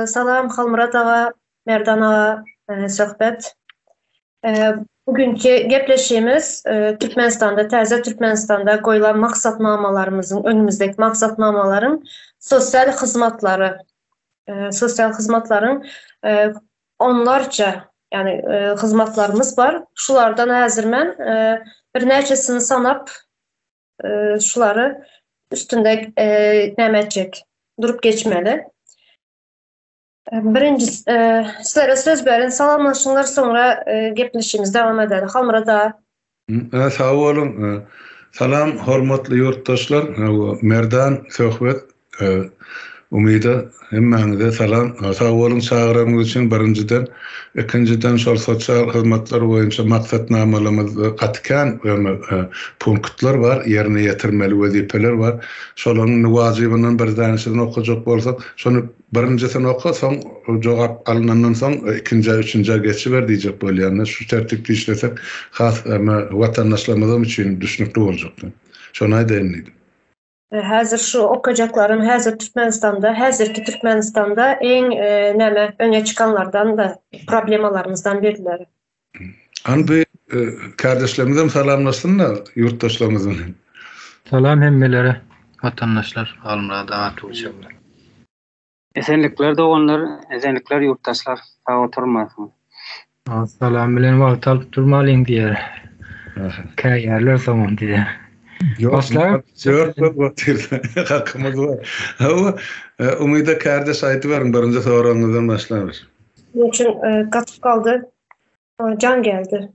Salam Halmyrat aga, Merdan aga, Söhbet. Bugünki gepleşigimiz Türkmenistanda, täze Türkmenistanda goýlan maksatnamalarymyzyň, öňümizdäki maksatnamalaryň sosial hyzmatlary, sosial hyzmatlaryň onlarça, ýagny hyzmatlarymyz bar. Şulardan häzir men birnäçesini sanap şulary üstünde näme etjek, durup geçmeli. Birinji sizlere söz berin, salamlaşyňlar, soňra gepleşigimizi dowam edeli. Halmyrat aga. Sag boluň. Salam hormatly ýurtdaşlar. Merdan, Söhbet, Umyda hemmäňize salam. Sag boluň çagyranyňyz üçin birinjiden. Ikinjiden şol sosial hyzmatlar boýunça maksatnamalarymyzda gaty kän punktlar bar, ýerine ýetirmeli wezipeler bar. Şolaryň indi wajybyndan bir dänesini okajak bolsak, şony birinjisini oka, soň jogap alnandan soň ikinjä, üçünjä geçiber diýjek bolýan. Şu tertipde işlesek has watandaşlarymyzam üçin düşnükli boljakdy. Şony aýdaýyn diýdim. Häzir şu okajaklarym häzir Türkmenistanda, häzirki Türkmenistanda iň näme öňe çykanlardan-da problemalarymyzdan birileri. Hany bir kärdeşlerimizem salamlaşsyn-da ýurtdaşlarymyz bilen. Salam hemmelere watandaşlar Halmyrat aga Tuğçe bilen. Esenlikler doganlar, esenlikler ýurtdaşlar, sag oturmasyň. Salam bilen wagt alyp durmalyň diýer. Käýärler soňam diýer. Başla. Dört bolup otyr. Hakymyz bar. Hawa, Umyda kärdeş aýdyberiň, birinji soragyňyzdan başlarys. Şonuň üçin gaçyp galdy. Jan geldi.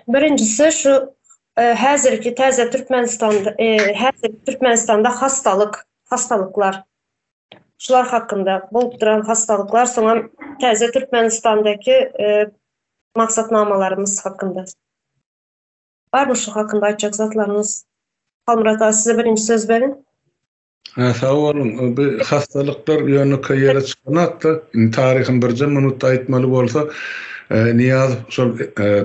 Birinjisi şu häzirki täze Türkmenistanda häzirki Türkmenistanda hastalyk, hastalyklar. Şular hakynda bolup duran hastalyklar, soňam täze Türkmenistandaky maksatnamalarymyz hakynda. Barmy şu hakynda aýtjak zatlaryňyz? Halmyrat aga size birinji söz berin. Hä, sag boluň. Bu hassalyklar ýönekeý ýere çykanok-da. Indi taryhyny birje minutda aýtmaly bolsa, Nyýazow şol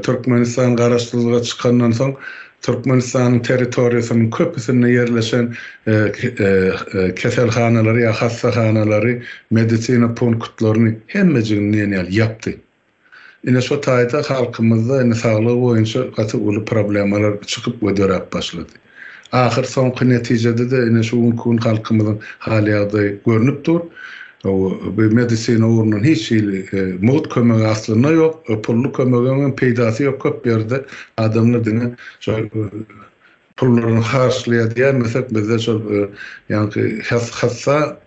Türkmenistan garaşsyzlyga çykandan soň Türkmenistanyň territoriýasynyň köpüsinde ýerleşen keselhanalary ýa hassahanalary, medisina punktlaryny hemmejigini diýen ýaly ýapdy. Ine şo taýda halkymyzda indi saglygy boýunça gaty uly problemalar çykyp we döräp başlady. Ahyr soňky netijede-de ine şu günki gün halkymyzyň hal-ýagdaýy görnüp dur. Bu medisina ugrundan hiç hili mugt kömegi aslynda ýok, pully kömegiň hem peýdasy ýok köp ýerde adamlar diňe şo pullaryny harçlaýar diýäýmesek bizde şol ýaňky hassa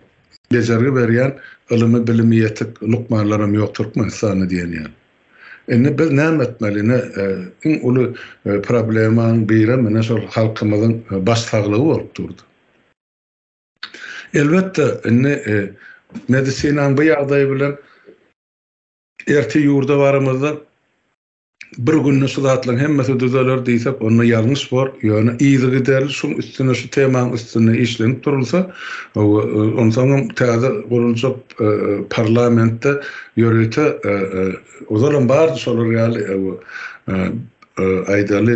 Bejergi berýän ylymy bilimi ýetik lukmanlaram ýok Türkmenistanda diýen ýaly. Indi biz näme etmeli ine iň uly problemaň birem ine şol halkymyzyň baş saglygy bolup durdy. Elbetde indi medisinaň bu ýagdaýy bilen ertir ýurda baramyzda Bir günde şu zatlaryň hemmesi düzeler diýsek, onda ýalňyş bor. Ýöne yzygiderli şuň üstünde, şu temaň üstünde işlenip durulsa, onsoňam täze guruljak parlamentde ýörite, ozalam bardy şolar ýaly, aýdaly,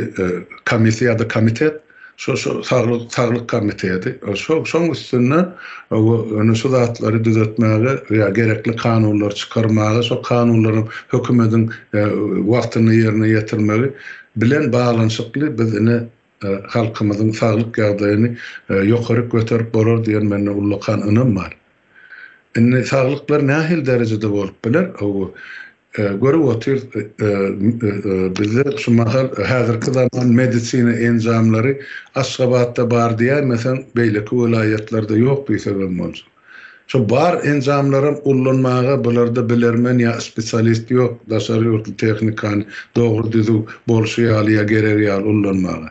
komissiýa ýa-da komitet, Şo şo saglyk saglyk komiteti şo şoň üstünde ýöne şu zatlary düzetmäge ýa gerekli kanunlary çykarmaga şo kanunlaryň hökümediň wagtynda ýerine ýetirmegi bilen baglanyşykly biz ine halkymyzyň saglyk ýagdaýyny ýokaryk göterip bolar diýen mende ullakan ynam bar. Indi saglyklar nähili derejede bolup biler? Görüp otyrys, bizde şu mahal häzirki zaman medisina enjamlary Aşgabatda bar diýäýmeseň, beýleki welaýatlarda ýok diýsegem boljak. Şo bar enjamlaram ullanmaga bularda bilermen ýa spesialist ýok, daşary ýurtly tehnikany dogry düzüw bolşy ýaly ýa geregi ýaly ullanmaga.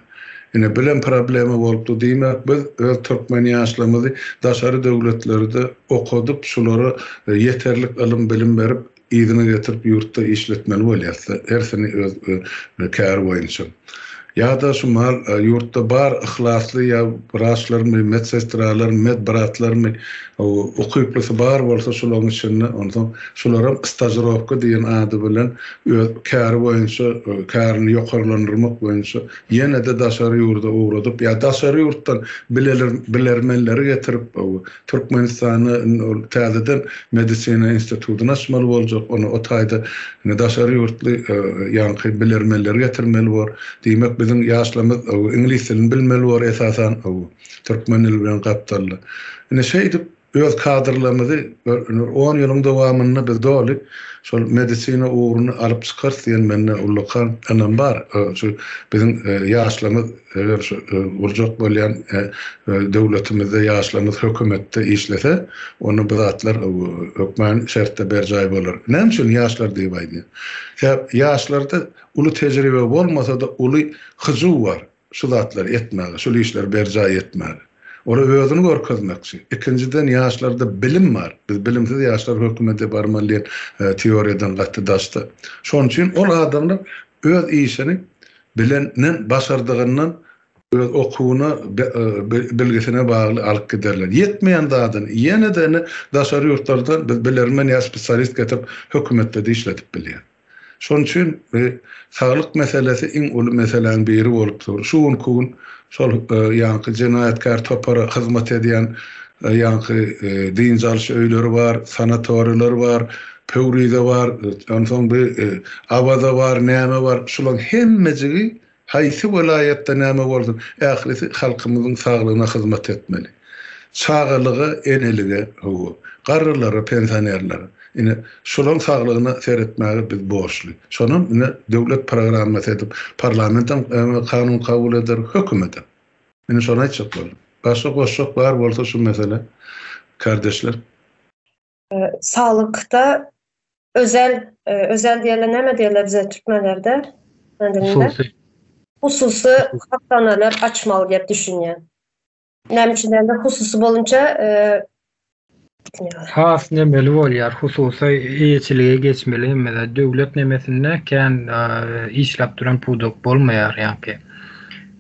Ine bilem problema bolupdy diýmek biz öz türkmen ýaşlarymyzy daşary döwletlerde okadyp şulara ýeterlik ylym bilim berip yzyna getirip ýurtda işletmeli bolýasda hersini öz käri boýunça. Ýa-da şu mahal ýurtda bar yhlasly ýa wraçlarmy, medsestralarmy, medbratlarmy, ukyplysy bar bolsa şularyň içinde, onsoň şularam stažirowka diýen ady bilen öz käri boýunça, kärini ýokarlandyrmak boýunça ýene-de daşary ýurda ugradyp ýa daşary ýurtdan bilermenleri getirip, Türkmenistanda indi ol täzeden medisina institutyny açmaly boljak, ony o taýda indi daşary ýurtly ýaňky bilermenleri getirmeli bor. Diýmek biziň ýaşlarymyz iňlis dilini bilmeli bor esasan türkmen dili bilen gapdalda. Indi şeýdip öz kadrlarymyzy on ýylyň dowamynda biz doly şol medisina ugruny alyp çykarys diýen mende ullakan ynam bar. Şu biziň ýaşlarymyz Eger şu gurjak bolýan döwletimizde ýaşlarymyz hökümetde işlese, onda bu zatlar hökman şertde berjaý bolar. Näme üçin ýaşlar diýip aýdýan? Sebäp ýaşlarda uly tejribe bolmasa-da uly hyjuw bar şu zatlary etmäge, şul işleri berjaý etmäge. Olar özüni görkezmekçi. Ikinjiden ýaşlarda bilim bar. Biz bilimsiz ýaşlar hökümete barmaly diýen teoriýadan gaty daşda. Şonuň üçin ol adamlar öz işini Bilenden, başardygyndan öz okuwyna, bilgisine bagly alyp giderler. Ýetmeýän zadyny ýene-de ine daşary ýurtlardan biz bilermen ýa spesialist getirip hökümetde-de işledip bilýär. Şonuň üçin bu saglyk meselesi iň uly meseläň biri bolup dur. Şu günki gün şol ýaňky jenaýatkär topara hyzmat edýän ýaňky dynç alyş öýleri bar, sanatoriýalar bar, Pöwrize bar, onsoň bu Awaza bar, näme bar, şulaň hemmejigi haýsy welaýatda näme bolsun, ählisi halkymyzyň saglygyna hyzmat etmeli. Çagalyga, enelige, hawa, garrylara, pensionerlere, ine, şulaň saglygyna seretmäge biz borçly. Şonam, ine, döwlet programmasy edip, parlamentem kanun kabul eder, hökümetem. Ine, şony aýtjak boldum. Başga goşjak bar bolsa şu mesele, kardeşler. Saglykda özel özel diýerler näme diýerler bize türkmenlerde? Hususy. Hususy hassanalar açmaly diýip düşünýän. Näme üçin diýende hususy bolunça has nemeli bolýar, hususy eýeçilige geçmeli hemme döwlet nemesinde kän işläp duran pudak bolmaýar ýaňky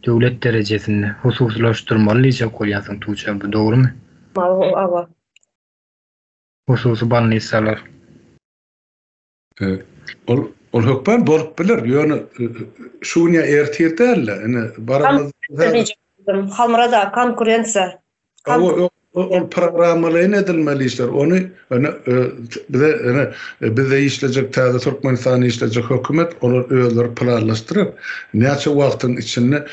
döwlet derejesinde hususylaşdyrmaly diýjek bolýarsyň Tuğçe bu dogrymy? Hawa. Hususy bolnisalar. Ol ol hökman bolup biler, ýöne şu gün ýa ertir däl-de, ine baramyz. Halmyrat aga, konkurensiýa. Hawa, ol programmalaýyn edilmeli işler. Ony ine bize ine bizde işlejek täze Türkmenistanda işlejek hökümet olar özleri planlaşdyrar. Näçe wagtyň içinde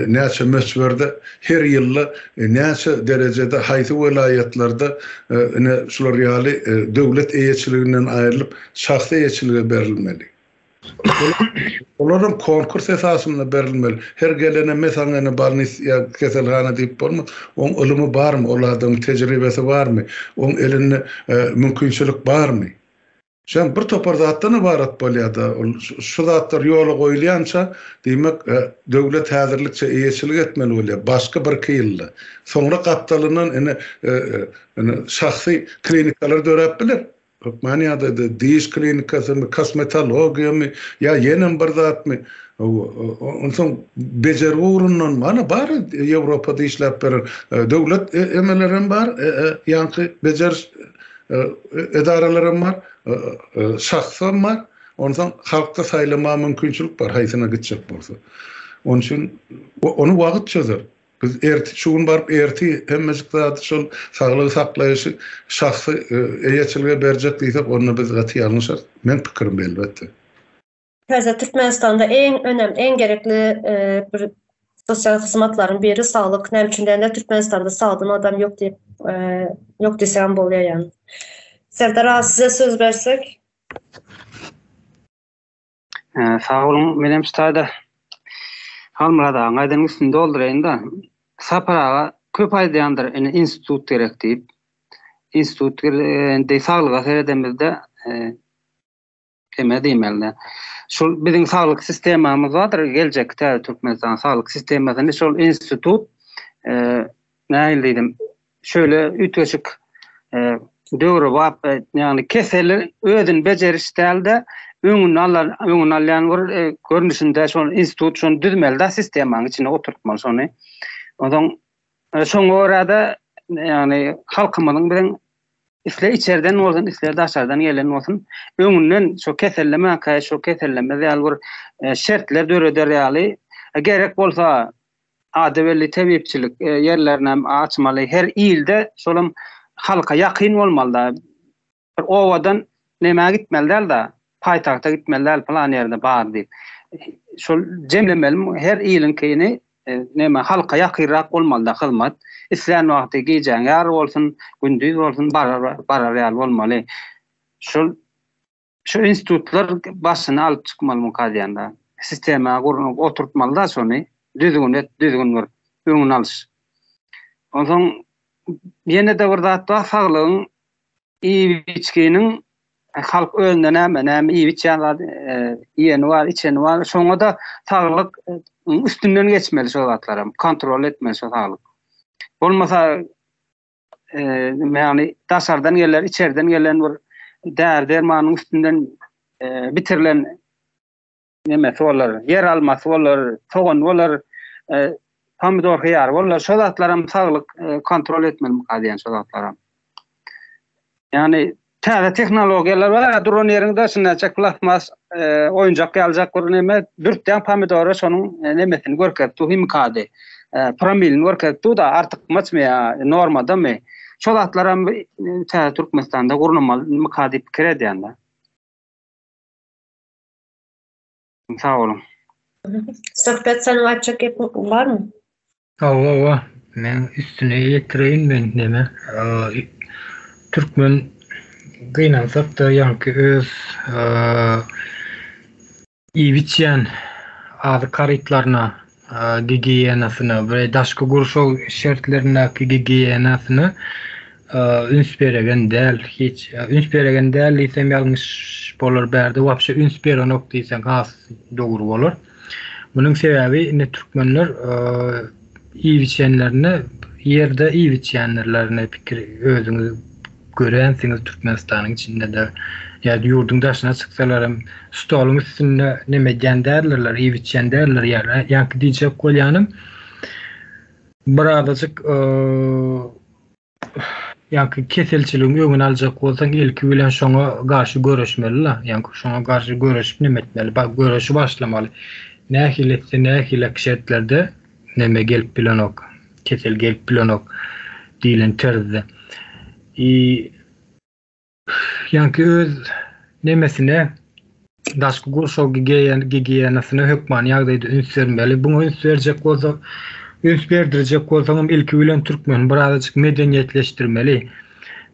näçe möçberde Her ýylda näçe derejede haýsy welaýatlarda ine şular ýaly döwlet eýeçiliginden aýrylyp şahsy eýeçilige berilmeli. Olaram konkurs esasynda berilmeli. Her gelene me saňa ine balnis ýa keselhana diýip bolmaz. Oň ylymy barmy, ol adamyň tejribesi barmy, oň elinde mümkinçilik barmy? Şem bir topar zatdan ybarat bolýar-da, ol şu zatlar ýola goýulýança, diýmek, döwlet häzirlikçe eýeçilik etmeli bolýar, başky birki ýylda. Soňra gapdalyndan ine, ine, şahsy klinikalar döräp biler. Hökmany ýagdaýda diş klinikasymy, kosmetologiýamy ýa ýenem bir zatmy. Onsoň bejergi ugrundan mana bar Ýewropada işläp beren döwlet emelerem bar, ýaňky bejeriş Edaralaram bar, şahsam bar. Onsoň halkda saýlamaga mümkinçilik bar, haýsyna gitjek bolsa. Onuň üçin ony wagt çözer. Biz ertir, şu gün baryp ertir hemmejik zady şol saglygy saklaýşy şahsy eýeçilige berjek diýsek, onda biz gaty ýalňyşarys. Meň pikirim elbetde. Täze Türkmenistanda iň önemli, iň gerekli bir sosial hyzmatlaryň biri saglyk. Näme üçin diýende Türkmenistanda sagdyn adam ýok diýip, ýok diýsem bolýar ýagny. Serdar aga size söz bersek. Sag boluň, menem şu taýda Halmyrat agaň aýdanyň üstüni dolduraýyn-da. Sapar aga köp aýdýandyr, ine institut gerek diýip. Institut indi saglyga seredemizde Keme diýmeli. Şol biziň saglyk sistemamyz bardyr, geljekki täze Türkmenistan saglyk sistemasyny şol institut e, nähili diýdim, şöyle üýtgeşik e, döwrebap, e, ýagny keseli özüni bejeriş däl-de, öňüni alan, öňüni alýan bir görnüşinde şol institut şony düzmeli-de sistemanyň içine oturtmaly şony. Onsoň şoňa görä-de ýagny halkymyzyň biziň isle içerden bolsun, isle daşardan gelen bolsun, öňünden şo kesellemäkä, şo kesellemez ýaly bir şertler döreder ýaly, gerek bolsa ady belli tebipçilik ýerlerinem açmaly. Her ilde şolam halka ýakyn bolmaly-da. Bir obadan nämä gitmeli däl-de, paýtagta gitmeli däl, pylan ýerde bar diýip. Şol jemlemeli her iliňkini näme halka ýakynrak bolmaly-da hyzmat. Islän wagty gijäň ýary bolsun, gündiz bolsun barar barar ýaly bolmaly. Şol şu institutlar başyny alyp çykmalymyka diýen-de. Sistema gurnup oturtmaly-da şony. Düzgün et, düzgün bir öňüni alyş. Onsoň ýene-de bir zat bar, saglygyň Iýip-içginiň halk özünde näme, näme iýip-içýän zat, iýeni bar, içeni bar. Şoňa-da saglyk üstünden geçmeli şo zatlaram, kontrol etmeli şo saglyk. Bolmasa, ýagny daşardan gelen, içerden gelen bir däri-dermanyň üstünden bitirilen nemesi bolar, ýer almasy bolar, sogan bolar, pomidor, hyýar bolar. Şo zatlaram saglyk kontrol etmelimikä diýen şo zatlaram. Ýagny täze tehnologiýalar bar, duran ýeriň daşynda plastmas oýunjak ýalyjak bir neme dürtýäň pomidora şonuň nemesini görkezip dur himikady. Promilini görkezip dur-da artykmaçmy ýa normadamy? Şo zatlaram täze Türkmenistanda gurnamalymyka diýip pikir edýän-de. Sag boluň. Söhbet seniň aýtjak gepiň barmy? Hawa hawa men üstüne ýetireýin men neme türkmen gynansakda ýaňky öz iýip içýän azyk harytlaryna gigiýenasyna we daşky gurşaw şertlerindäki gigiýenasyna üns beregen däl hiç. Üns beregen däl diýsem ýalňyş bolar bärde wapşe üns berenok diýseň has dogry bolar. Munuň sebäbi indi türkmenler iýip içenlerinde ýerde iýip içýändirler pikir özüňiz Görensiňiz Türkmenistanyň içinde-de ýa-da ýurduň daşyna çyksalar hem stoluň üstünde neme edýän däldirler, iýip-içýän däldir ýa ýaňky diýjek bolýanym birazajyk ýaňky keselçiligiň öňüni aljak bolsaň ilki bilen şoňa garşy göreşmeli-la, ýaňky şoňa garşy göreşip neme etmeli, göreşi başlamaly. Nähili etse nähili şertlerde neme gelip bilenok, kesel gelip bilenok diýlen terzde. I ýaňky öz nemesine daşky gurşaw gigiýenasyna hökmany ýagdaýda üns bermeli. Buňa üns berjek bolsak, üns berdirjek bolsaňam ilki bilen türkmeni birazajyk medeniýetleşdirmeli.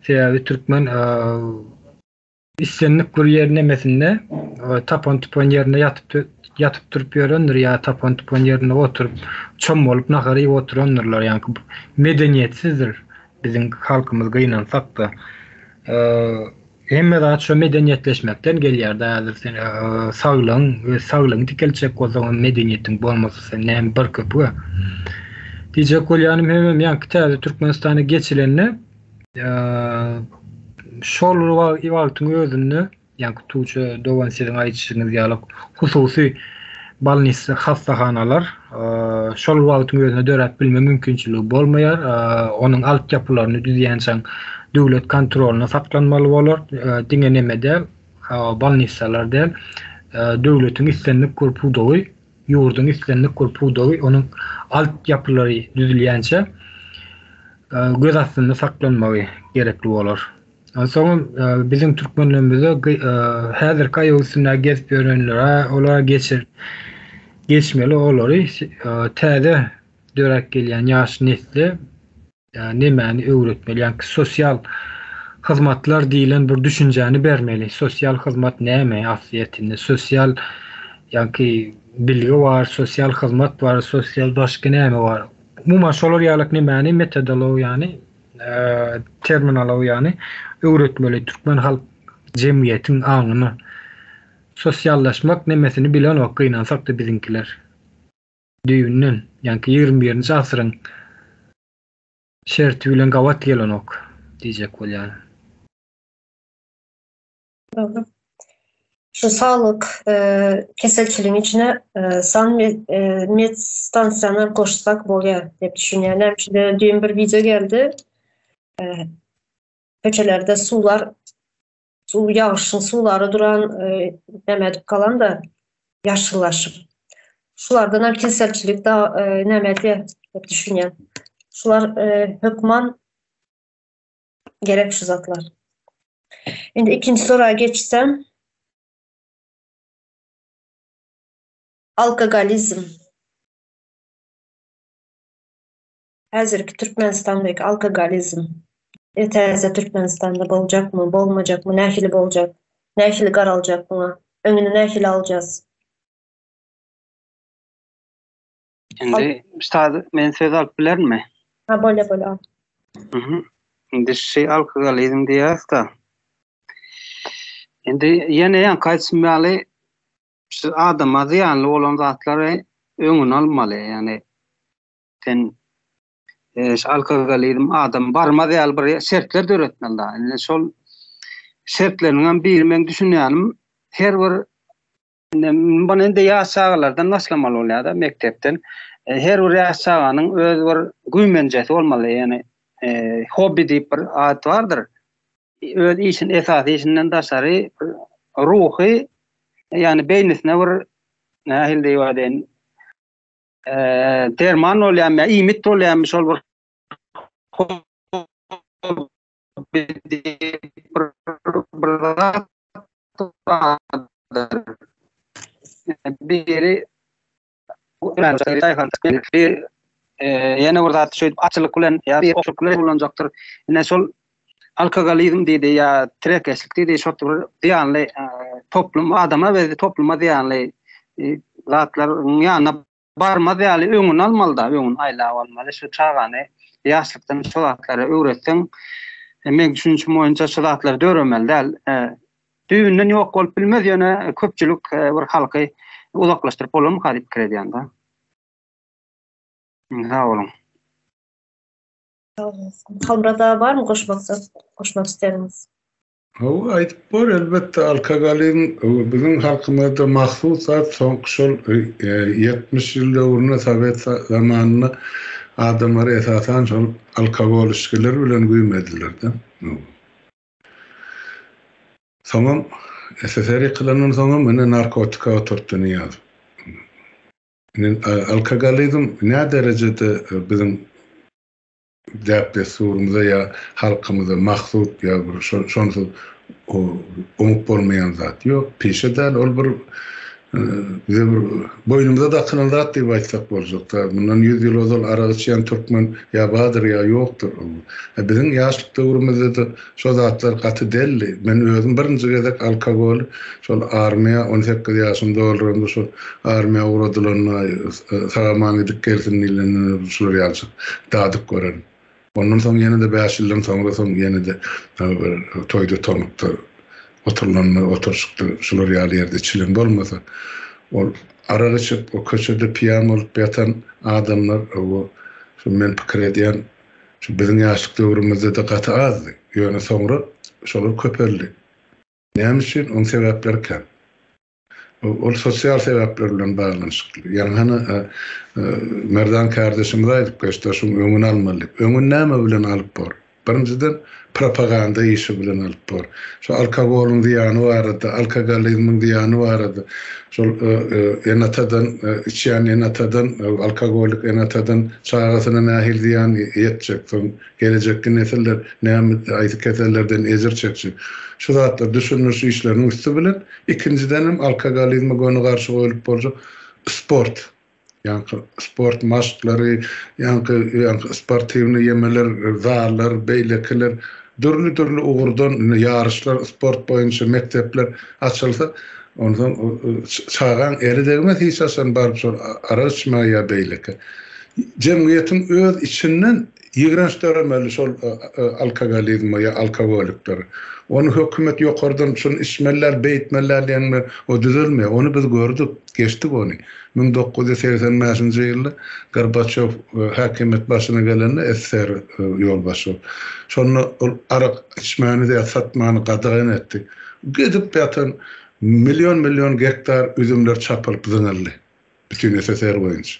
Sebäbi türkmen Islendik bir ýer nemesinde tapan-tupan ýerinde ýatyp ýatyp turup ýörendir ýa tapan-tupan ýerinde oturyp çom bolup nahar iýip oturandyrlar ýaňky medeniýetsizdir biziň halkymyz gynansakda hemme zat şo medeniýetleşmekden gelýärde häzir sen saglygyň we saglygyňy dikeltjek bolsaň medeniýetiň bolmasa sen näme bir köpüge diýjek bolýanym hemem ýaňky täze Türkmenistana geçilende Şol wagtyň özünde, ýaňky Tuça dogan siziň aýdyşyňyz ýaly hususy bolnisa, hassahanalar şol wagtyň özünde döräp bilme mümkinçiligi bolmaýar. Onuň altyapylaryny düzýänçäň döwlet kontrolynda saklanmaly bolar. Diňe neme däl, bolnisalar däl, döwletiň islendik bir pudagy ýurduň islendik bir pudagy onuň altyapylary düzülýänçä göz astynda saklanmagy gerekli bolar. Onsoňam biziň türkmenlerimize häzirki aýak üstünde gezip ýörenlere olara geçir geçmeli olary täze döräp gelýän ýaş nesle nemäni öwretmeli, ýagny sosial hyzmatlar diýlen bir düşünjäni bermeli. Sosial hyzmat näme aslyýetinde? Sosial ýagny bilgi bar, sosial hyzmat bar, sosial başga näme bar? Umuman şolar ýalyk nemäni metodologiýany, terminologiýany öwretmeli türkmen halk jemgyýetiň aňyna. Sosiallaşmak nemesini bilenok gynansakda biziňkiler. Düýbünden, ýaňky 21-nji asyryň şerti bilen gabat gelenok diýjek bolýan. Dogry. Şu saglyk keselçiligiň içine san med stansiýany goşsak bolýar diýip düşünýän. Näme üçin düýn bir wideo geldi. Köçelerde suwlar suw ýagyşyň suwlary duran näme edip galan-da ýaşyllaşyp. Şulardan hem keselçilik da näme edýär diýip düşünýän. Şular hökman gerek şu zatlar. Indi ikinji soraga geçsem. Alkogolizm. Häzirki Türkmenistandaky alkogolizm. E, täze Türkmenistanda boljakmy, bolmajakmy, nähili boljak? Nähili garaljak muňa? Öňüni nähili aljas? Indi ustad men söz alyp bilermi? Ha bolýa bolýa al. Mhm. Indi şu alkogolizm diýýäs-da. Indi ýene ýaňky aýdyşym ýaly şu adama zyýanly bolan zatlary öňüni almaly. Ýagny sen e, şu alkogolizm adam barmaz ýaly bir şertler döretmeli da. Indi şol şertleriniň hem biri men düşünýänim her bir Indi muny indi ýaş çagalardan başlamaly bolýar-da, mekdepden. E, her bir ýaş çaganyň öz bir güýmenjesi bolmaly, ýagny e, hobbi diýip bir at bardyr. Öz işin esasy işinden daşary ruhy, ýagny beýnisine bir nähili diýip aýdaýyn, e, derman bolýarmy, iýmit bolýarmy şol bir hobbi diýip bir bir zat bardyr. Biri bir ýene bir zat şeýdip açylyk bilen ýa oşluk bilen ulanjakdyr. Ine şol alkogolizm diýdi ýa tirekeşlik diýdi şol bir zyýanly toplum adama we topluma zyýanly zatlaryň ýanyna barmaz ýaly öňüni almaly-da, öňüni aýlap almaly. Şu çagany ýaşlykdan şu zatlara öwretseň, meň düşünişim boýunça şu zatlar döremeli däl. Düýbünden ýok bolup bilmez, ýöne köpçülik bir halky uzaklaşdyryp bolarmyka diýip pikir edýän-de. Sag boluň. Sag boluň. Halmyrat aga barmy goşmak goşmak isleýäniňiz? Hawa, aýdyp bor, elbetde, alkogolizm biziň halkymyzda mahsus zat, soňky şol 70 ýyl döwründe, sowet zamanynda adamlar esasan şol alkogol içgiler bilen güýmediler-de. Soňam SSR ýykylandan soňam ine narkotika oturtdy Nyýazow. Ine alkogolizm nä derejede biziň däp-dessurymyza ýa halkymyza mahsus ýa bir şonsuz oňup bolmaýan zat. Ýok, pişe däl, ol bir bize bir boýnumyza dakylan zat diýip aýtsak boljak. Mundan ýüz ýyl ozal arak içýän türkmen ýa bardyr ýa ýokdur. Biziň ýaşlyk döwrümizde-de şo zatlar gaty deldi. Men özüm birinji gezek alkogoly şol armiýa 18 ýaşym dolduranda şol armiýa ugradylanda sag-aman gidip gelsin diýlende şular ýalyjyk dadyp gören. Ondan soň ýene-de bäş ýyldan soňra soň ýene-de bir toýda tomukda oturylanda oturyşykda şular ýaly ýerde içilen bolmasa ol arak içip o köçede piýan bolup ýatan adamlar o şu men pikir edýän Şu biziň ýaşlyk döwrümizde-de gaty azdy. Ýöne soňra şolar köpeldi. Näme üçin? Oň sebäpleri kän. Ol sosial sebäpler bilen baglanyşykly. Ýaňy hany Merdan kärdeşimiz aýdyp geçdi, şuň öňüni almaly diýip. Öňüni näme bilen alyp bor? Birinjiden, propaganda işi bilen alyp bor. Şu alkogolyň zyýany barada, alkogolizmiň zyýany barada, şol ene-atadan, içýän ene-atadan, alkogolik ene-atadan çagasyna nähili zyýan ýetjek, soň gelejekki nesiller näme, haýsy kesellerden ejir çekjek. Şu zatlar düşündiriş işleriniň üsti bilen, ikinjidenem alkogolizme göni garşy goýlup boljak sport. Ýaňky sport maşklary, ýaňky ýaňky sportiwnyý ýemeler, zallar, beýlekiler dürli-dürli ugurdan indi ýaryşlar sport boýunça mekdepler açylsa, onsoň çagaň eli degmez hiç haçan baryp şol arak içmäge ýa beýleki. Jemgyýetiň öz içinden Ýigrenç döremeli şol alkogolizme ýa alkogoliklere. Ony hökümet ýokardan şuny içmeli däl, beýtmeli däl diýen bilen o düzelmeýär. Ony biz gördük, geçdik ony. 1985-nji ýylda Gorbaçýow häkimiýet başyna gelende SSR ýolbaşçy bolup. Şonda ol arak içmäni ýa satmany gadagan etdi. Gezip ýatan. Million-million gektar üzümler çapylyp zyňyldy. Bütin SSR boýunça.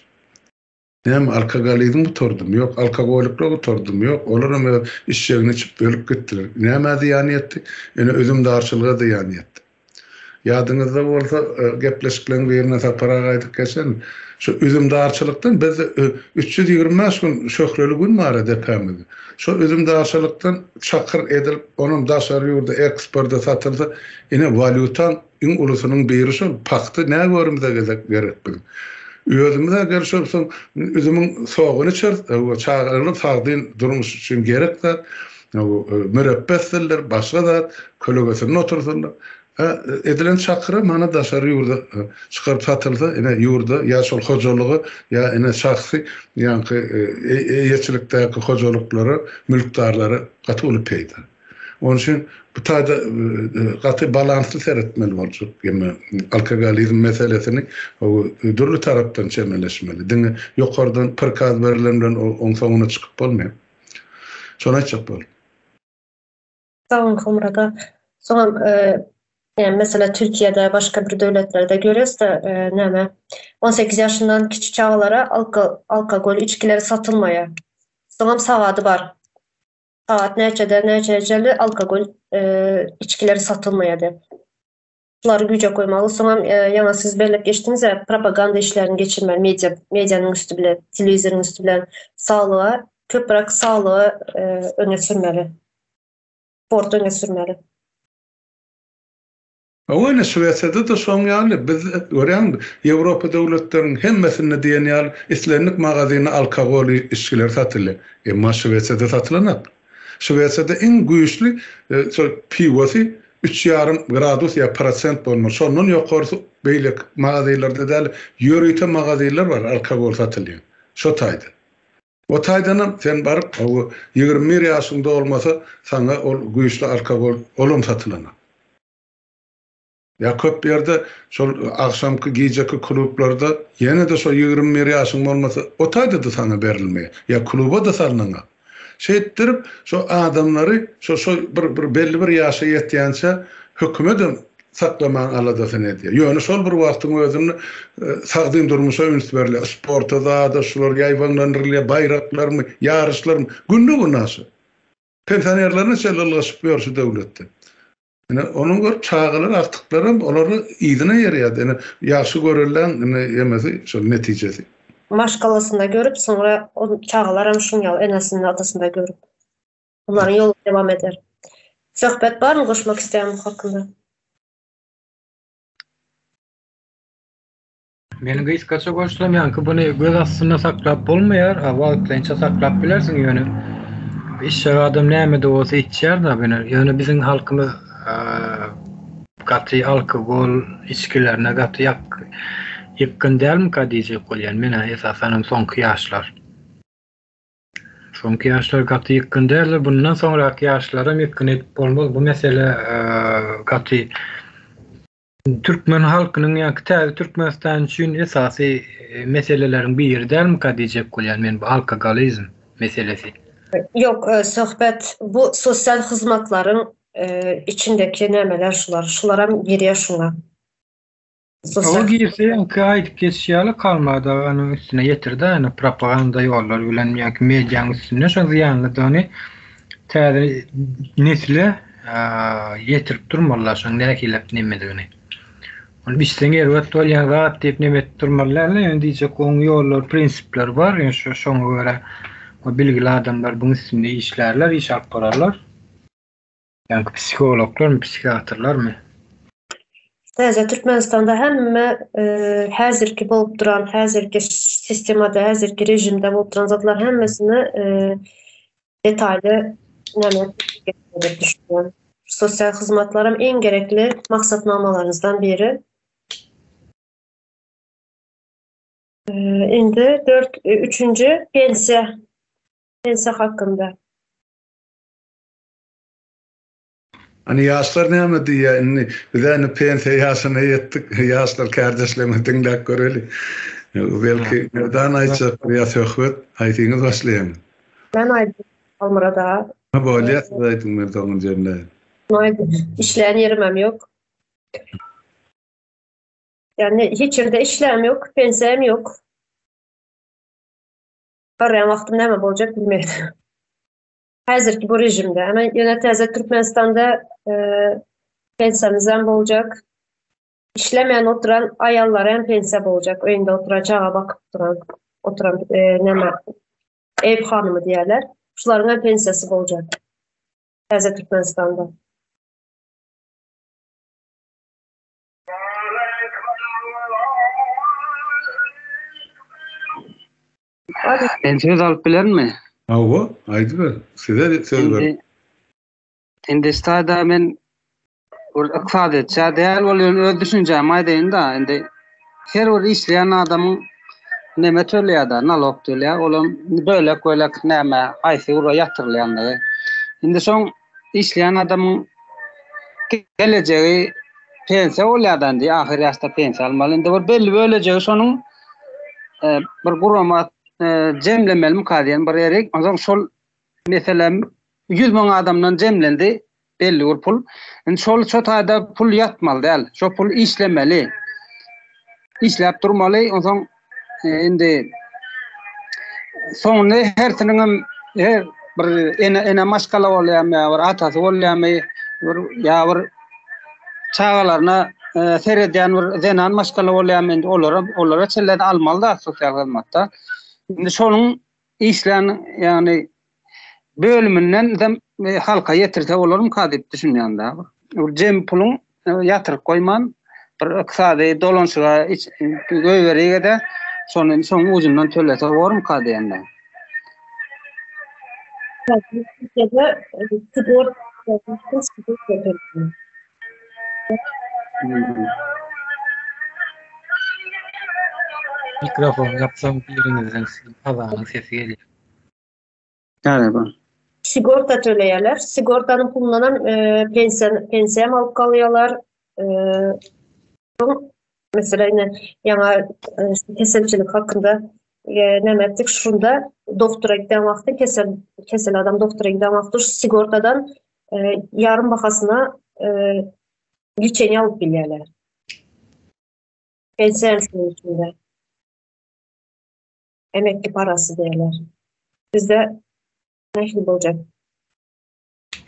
Näme, alkogolizm gutardymy? Ýok. Alkogolikler gutardymy? Ýok. Olaram öz içjegini içip ölüp gitdiler. Nämä zyýan ýetdi? Ine, üzümdarçylyga zyýan ýetdi. Ýadyňyzda bolsa, gepleşikleriň birinde Sapar aga aýdyp geçen, şu üzümdarçylykdan bizde 325 gün şöhleli gün bar-a depämizde. Şo üzümdarçylykdan çakyr edilip, onam daşary ýurda eksporta satylsa, ine, walýutaň Iň ulusynyň biri şol, pagta nä görümize gezek gerek biziň. Özümiz-ä gelşip soň üzümiň soguny içeris, çagalar sagdyn durmuş üçin gerek zat, mürepbe etsinler, başga zat, kölegesinde otursynlar. Hä, edilen çakyra mana daşary ýurda çykaryp satylsa, ine ýurda ýa şol hojalyga, ýa ine şahsy ýaňky eýeçilikdäki hojalyklara, mülkdarlara gaty uly peýda. Onuň üçin bu taýda gaty balansly seretmeli boljak. Ýöne alkogolizm meselesini dürli tarapdan çemeleşmeli. Diňe ýokardan prikaz berlen bilen oň soňuna çykyp bolmaýar. Şony aýtjak boldum. Sag boluň Halmyrat aga. Soňam ýa meselem Türkiýede başga bir döwletlerde görýäs-de näme 18 ýaşyndan kiçi çagalara alkogol içgileri satylmaýar. Soňam sagady bar. Sagat näçeden näçä çenli alkogol içgileri satylmaýar diýip. Şulary güýje goýmaly. Soňam ýaňy siz belläp geçdiňiz-ä, propaganda işlerini geçirmeli media, medianyň üsti bilen, telewizoryň üsti bilen saglyga, köpräk saglygy öňe sürmeli. Sporty öňe sürmeli. Hawa ine Şwesiýada-da şoň ýaly, biz görýäňmi Ýewropa döwletleriniň hemmesinde diýen ýaly islendik magazynda alkogol içgileri satylýar. Emma Şwesiýada satylanok. Şwesiýada iň güýçli şol piwosy üç ýarym gradus ýa prosent bolmaly. Şondan ýokarsy beýleki magazynlarda däl, ýörite magazynlar bar alkogol satylýan. Şo taýda. O taýdanam sen baryp hawa 21 ýaşyň dolmasa saňa ol güýçli alkogol olam satylanok. Ýa köp ýerde şol agşamky gijeki klublarda ýene-de şo 21 ýaşyň bolmasa o taýda-da saňa berilmeýär. Ýa kluba-da salnyňok. Şeýtdirip şo adamlary şo şo bir bir belli bir ýaşa ýetýänçä hökümedem saklamagyň aladasyny edýär. Ýöne şol bir wagtyň özünde sagdyn durmuşa üns berilýär. Sporta zada şular ýaýbaňlandyrylýar, baýraklarmy, ýaryşlarmy günde-günaşa. Pensionerlerine çenli ylgaşyp ýör şu döwletde. Ine, onuň görüp çagalar, agtyklaram olary yzyna ýerýärdi. Ine, ýagşy görelläň ine ýemesi şol netijesi. Maşgalasynda görüp, soňra ol çagalaram şuň ýaly enesinde, atasynda görüp. Olaryň ýoly dowam eder. Söhbet barmy goşmak isleýän bu hakynda? Meniň gysgaça goşsam ýaňky buny göz astynda saklap bolmaýar, a wagtlaýynça saklap bilersiň ýöne içjek adam näme-de bolsa içýär-da buny. Ýöne biziň halkymyz gaty alkogol içgilerine gaty ýak ýykgyn dälmika diýjek bolýan men-ä esasanam soňky ýaşlar. Soňky ýaşlar gaty ýykgyn däldir. Bundan soňraky ýaşlaram ýykgyn edip bolmaz. Bu mesele gaty Türkmen halkynyň ýa-ki täze Türkmenistan üçin esasy meseleleriň biri dälmika diýjek bolýan men bu alkogolizm meselesi. Ýok, söhbet bu sosial hyzmatlaryň içindeki nämeler şular. Şularam girýär şuňa. Oňa girse ýaňky aýdyp geçişi ýaly Kalmar daganyň üstüne ýetirdi ýöne propaganda ýollary bilen ýa-ki mediaň üstünde şo zyýanlydygyny täze nesle ýetirip durmalylar şoň nähili nemedigini. Ony içseň erbet bolýan zat diýip neme edip durmaly däl-de, ýöne diýjek oň ýollary, prinsipleri bar, ýöne şo şoňa görä o bilgili adamlar buň üstünde işlärler, iş alyp bararlar. Ýaňky psihologlarmy, psihiatrlarmy? Täze Türkmenistanda hemme häzirki bolup duran, häzirki sistemada, häzirki režimde bolup duran zatlar hemmesini detaýly näme diýip düşünýän. Sosial hyzmatlaram iň gerekli maksatnamalaryňyzdan biri. Indi dört, üçünji pensiýa, pensiýa hakynda. Hany ýaşlar näme diýýär indi bizä indi pensiýa ýaşyna ýetdik ýaşlar kärdeşlerimizi diňläp göreli belki Merdan aýtjakdyr ýa Söhbet haýsyňyz başlaýaňyz. Men aýdayyn Halmyrat aga. Ha bolýa siz aýdyň men soňuny jemläýin. Işleýän ýerimem ýok. Ýagny hiç ýerde işläm ýok, pensiýam ýok. Garraýan wagtym näme boljak bilmedim. Häzirki bu režimde. Ama ýöne täze Türkmenistanda e, pensiýamyzam boljak. Işlemän oturan aýallara hem pensiýa boljak. Öýünde oturan çaga bakyp duran oturan e, näme ev hanymy diýerler. Şularyň hem pensiýasy boljak. Täze Türkmenistanda. Men söz alyp bilermi? Hawa, aýdyber. Size söz ber. Indi stada men bir ykdysadyýetçä däl bolýan öz düşünjämi aýdaýyn-da, indi her bir işleýän adamyň neme töleýär-de, nalog töleýär, olam bölek-bölek näme, haýsy ura ýatyrylýandygy. Indi şoň işleýän adamyň gelejegi pensiýa bolýar-da indi, ahyr ýaşda pensiýa almaly. Indi bir belli bölejegi şonuň e, bir gurama e, jemlemelimika diýen bir ýeri. Onsoň şol meselem 100 müň adamdan jemlendi belli bir pul. Indi şol şo taýda pul ýatmaly däl. Şo pul işlemeli. Işläp durmaly. Onsoň e, indi soňunda hersiniň hem her bir ene ene maşgala bolýarmy ýa bir atasy bolýarmy bir ýa bir çagalaryna e, seredýän bir zenan maşgala bolýarmy indi olara olara çenli almaly da sosial hyzmatda. Indi şonuň işlän ýagny bölüminden dem e, halka ýetirse bolarmyka diýip düşünýän da. Bir jem puluň e, ýatyryp goýman bir ykdysady dolanşyga goýberige-de şony şoň ujundan tölese bormyka diýende. Mikrofon ýapsaň biriňizden azanyň sesi gelýär. Galiba. Sigorta töleýärler. Sigortanyň pulundan hem e, pensiýa pensiýa hem alyp galýarlar. E, mesela ine ýaňa e, keselçilik hakynda e, näme etdik şunda doktora giden wagty kesel kesel adam doktora giden wagty şu sigortadan e, ýarym bahasyna e, liçeniýe alyp bilýärler. Pensiýa hem şunuň içinde. Emekli parasy diýerler. Bizde nähili boljak?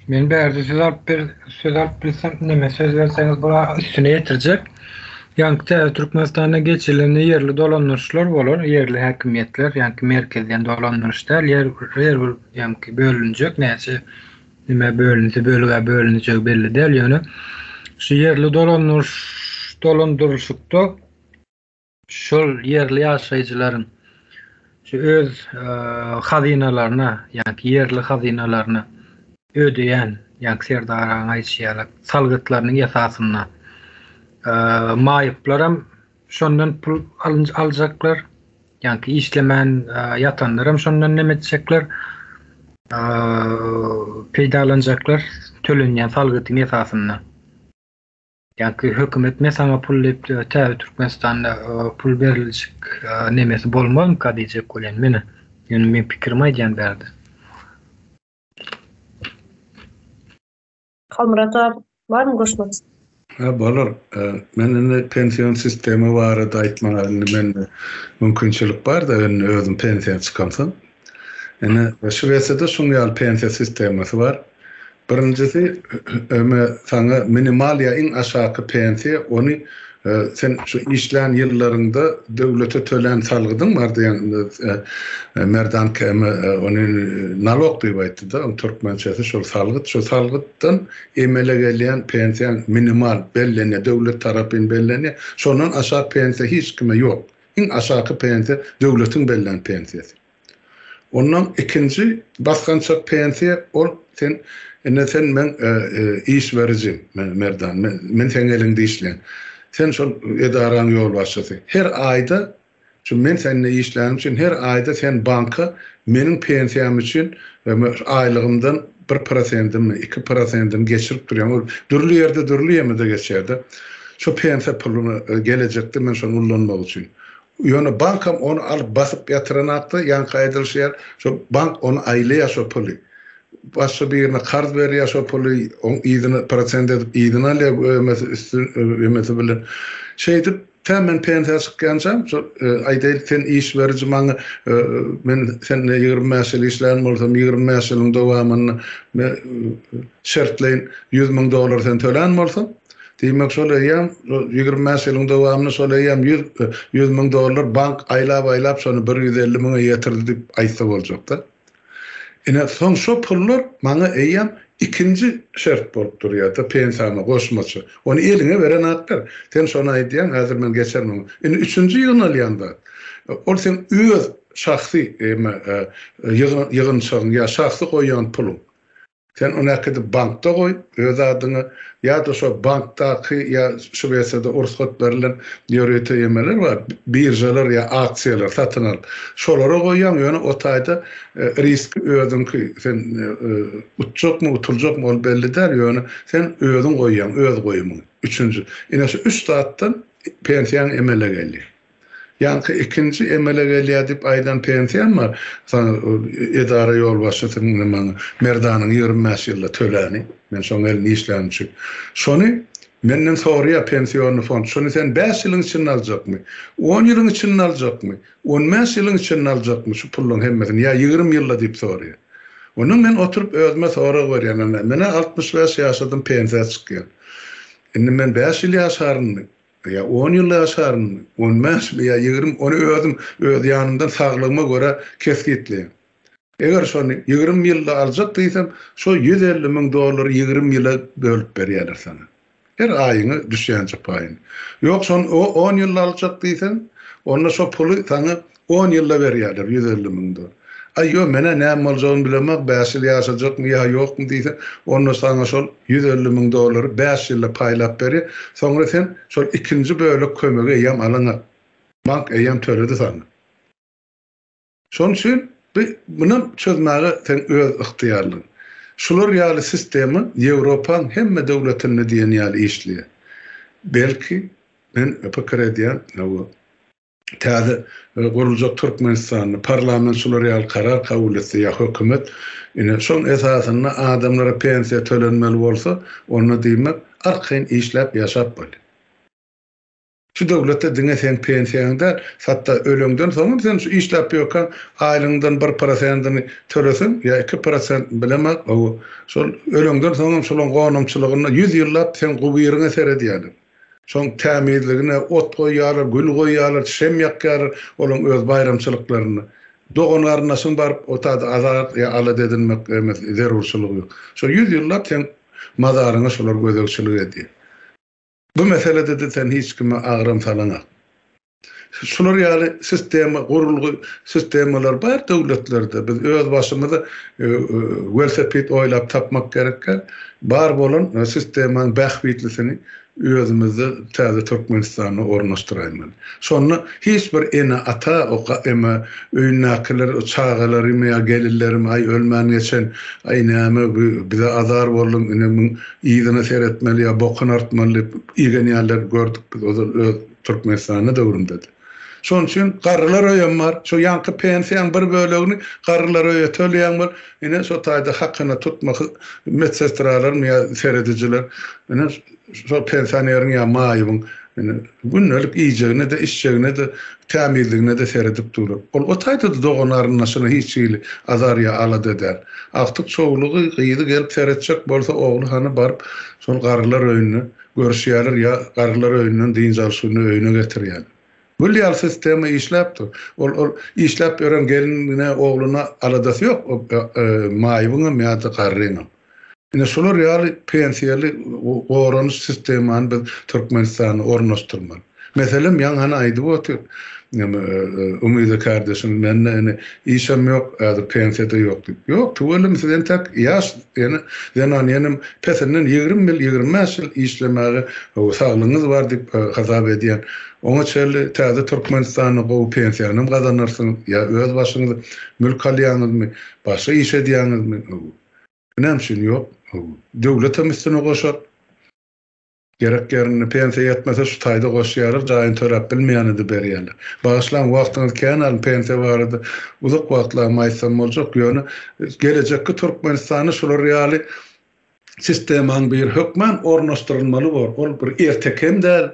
Men bärde söz alyp bir söz alyp bilsem neme söz berseňiz bura üstüne ýetirjek. Ýaňky täze Türkmenistanda geçirilende ýerli dolandyryşlar bolar, ýerli häkimiýetler, ýaňky merkezden dolandyryş däl, ýer her bir ýaňky bölünjek näçe neme bölünse bölüge bölünjegi belli däl, ýöne şu ýerli dolandyryş dolandyryşykda şol ýerli ýaşaýjylaryň şu öz hazynalaryna, ýagny ýerli hazynalaryna ödeýän, ýagny Serdar agaň aýdyşy ýaly, salgytlarynyň esasynda maýyplaram şondan pul aljaklar, ýagny işlemän ýatanlaram şondan neme etjekler, peýdalanjaklar tölenýän salgytyň esasynda. Ýaňky hökümet men saňa pul diýip täze Türkmenistanda pul beriljek nemesi bolmazmyka diýjek bolýan men. Ýöne men pikirimi aýdýan bärde. Halmyrat aga barmy goşmak? Ha bolar. Men indi pension sistema barada aýtmaga indi mende mümkinçilik bar-da indi özüm pensiýa çykamsoň. Ine Şwesiýada şuň ýaly pensiýa sistemasy bar. Birinjisi öme saňa minimal ýa iň aşaky pensiýa ony sen şu işlän ýyllaryňda döwlete tölän salgydyň bar diýen Merdan km ony nalog diýip aýtdy-da oň türkmençesi şol salgyt şo salgytdan emele gelýän pensiýaň minimal bellenýär döwlet tarapyn bellenýär şondan aşak pensiýa hiç kime ýok iň aşaky pensiýa döwletiň bellän pensiýasy. Ondan ikinji basgançak pensiýa ol sen ine sen meň iş berijim Merdan men seň eliňde işleýän. Sen şol edaraň ýolbaşçysy. Her aýda şu men sende işlänim üçin her aýda sen banka meniň pensiýam üçin aýlygymdan bir prosentimi, iki prosentimi geçirip durýaň. Ol dürli ýerde dürli ýemede geçýär-de. Şo pensiýa puluny gelejekde men şony ullanmak üçin. Ýöne bankam ony alyp basyp ýatyranakda, ýaňky aýdylyşy ýaly, şo bank ony aýlaýar şo puly. Başga birine karz berýär şo puly, oň yzyna prosent edip yzyna alýar ömesi üsti ömesi bilen. Şeýdip. Tä men pensiýa çykýançam, şo aýdaýly sen iş beriji maňa men sende 25 ýyl işlän bolsam, 25 ýylyň dowamynda men şertleýin 100 müň dollar sen tölän bolsaň, diýmek şol eýýäm 25 ýylyň dowamynda şol eýýäm 100 100 müň dollar bank aýlap-aýlap şony 150 müňe ýetirdi diýip aýtsa boljakda. Ine, soň şo pullar maňa eýýäm ikinji şert bolup durýar-da, pensiýama goşmaça. Ony eliňe beren zatlar. Sen şony aýdýaň, häzir men geçerin oňa. Indi üçünji ýygnalýan zat, ol seň öz şahsy eme ýygynçagyň ýa şahsy goýýan puluň. Sen ony äkidip bankda goý, öz adyňa, ýa-da şo bankdaky ýa Şwesiýada ursgat berlen ýörite emeler bar, biržalar ýa aksiýalar satyn al. Şolara goýýaň, ýöne o taýda riski özüňki, sen utjakmy, utuljakmy ol belli däl, ýöne sen özüň goýýaň, öz goýumyňy. Üçünji. Ine şu üç zatdan pensiýaň emele gelýär. Ýaňky ikinji emele gelýär diýip aýdan pensiýam bar. Saňa edara ýolbaşçysynyň indi maňa Merdanyň 25 ýylda töläni, men şoň elinde işlänim üçin. Şony menden soraýar pensiýonnyý fond, şony sen bäş ýylyň içinde aljakmy? On ýylyň içinde aljakmy? On bäş ýylyň içinde aljakmy şu pullaryň hemmesini ýa 20 ýylda diýip soraýar. Ondan men oturyp özüme sorag berýän, ine, men-ä 65 ýaşadym pensiýa çykýan. Indi men bäş ýyl ýaşarynmy? Ýa on ýyl ýaşarynmy, on bäşmi ýa 20, ony özüm öz ýanymdan saglygyma görä kesgitleýän. Eger şony 20 ýylda aljak diýsem, şo 150 müň dollary 20 ýyla bölüp berýärler saňa. Her aýyňa düşýänçe paýyny. Ýok, şony on ýylda aljak diýseň, onda şo puly saňa On ýylda berýärler 150 müň dollar. Aý, ýo, men-ä näme boljagyny bilemok, bäş ýyl ýaşajakmy ýa ýokmy diýseň, onda saňa şol 150 müň dollary bäş ýylda paýlap berýär. Soňra sen şol ikinji bölek kömegi eýýäm alaňak. Bank eýýäm töledi saňa. Şonuň üçin bu munam çözmäge seň öz ygtyýarlygyň. Şular ýaly sistema Ýewropaň hemme döwletinde diýen ýaly işleýär. Belki, men pikir edýän, hawa, täze guruljak Türkmenistanda parlament şular ýaly karar kabul etse ýa hökümet, ine, şoň esasynda adamlara pensiýa tölenmeli bolsa, onda diýmek, arkaýyn işläp ýaşap bolýar. Şu döwletde diňe seň pensiýaň däl, hatda öleňden soňam sen şu işläp ýörkäň aýlygyňdan bir prosentini töleseň ýa iki prosentini bilemok, hawa, şol öleňden soňam şolaň gonamçylygynda ýüz ýyllap seň gubyryňa seredýärler. Şoň tämizligine ot goýýarlar, gül goýýarlar, şem ýakýarlar olaň öz baýramçylyklarynda. Dogan-garyndaşyň baryp o taýda azar ýa alada edinmek emes zerurçylygy ýok. Şo ýüz ýyllap seň mazaryňa şolar gözegçilik edýär. Bu meselede-de sen hiç kime agram salaňak. Şular ýaly sistema, gurulgy sistemalar bar döwletlerde. Biz öz başymyza welosiped oýlap tapmak gerek däl. Bar bolan sistemanyň bähbitlisini özümizde täze Türkmenistanda ornaşdyraýmaly. Şonda hiç bir ene-ata o eme öýündäkiler çagalarymy ýa gelinlerimi aý ölmän geçen, aý näme bu bize azar bolduň ine muň yzyna seretmeli ýa bokuny artmaly diýip igenýänleri gördük biz ozal öz Türkmenistanda döwründedi. Şonuň üçin garrylar öýem bar. Şo ýaňky pensiýaň bir bölegini garrylar öýe töleýäň bol. Ine şo taýda hakyna tutma medsestralarmy ýa seredijiler. Ine şo pensioneriň ýa maýybyň ine gündelik iýjegine-de, içjegine-de, tämizligine-de seredip durlar. Ol o taýda-da dogan-garyndaşyna hiç hili azar ýa alada däl. Agtyk-çowlugy, gyzy gelip seretjek bolsa ogly hany baryp şol garrylar öýünde Görüşýärler ýa garrylar öýünden dynç alyş gününe öýüne getirýärler. Gül ýaly sistema işläp dur. Ol ol işläp ýören gelinine, ogluna aladasy ýok, maýybyňam ýa-da garryňam. Ine şular ýaly pensiýaly goranyş sistemany biz Türkmenistanda ornaşdyrmaly. Meselem ýaňy hany aýdyp otyr Umyda kardeşim mende ine işem ýok häzir pensiýada ýok diýip. Ýok tüweleme siz entek ýaş ýene zenan ýenem pesinden 20 ýyl 25 ýyl işlemäge saglygyňyz bar diýip hasap edýän. Oňa çenli täze Türkmenistanda gowy pensiýanam gazanarsyňyz ýa öz başyňyza mülk alýaňyzmy başga iş edýäňizmi. Näme üçin ýok? Döwletem üstüne goşar. Gerek ýerinde pensiýa ýetmese şu taýda goşýarlar, jaýyny töläp bilmeýänede berýärler. Bagyşlaň wagtyňyzy kän aldym pensiýa barada uzak wagtlap aýtsam boljak, ýöne gelejekki Türkmenistanda şular ýaly sistemaň biri hökman ornaşdyrylmaly bor. Ol bir erteki hem däl.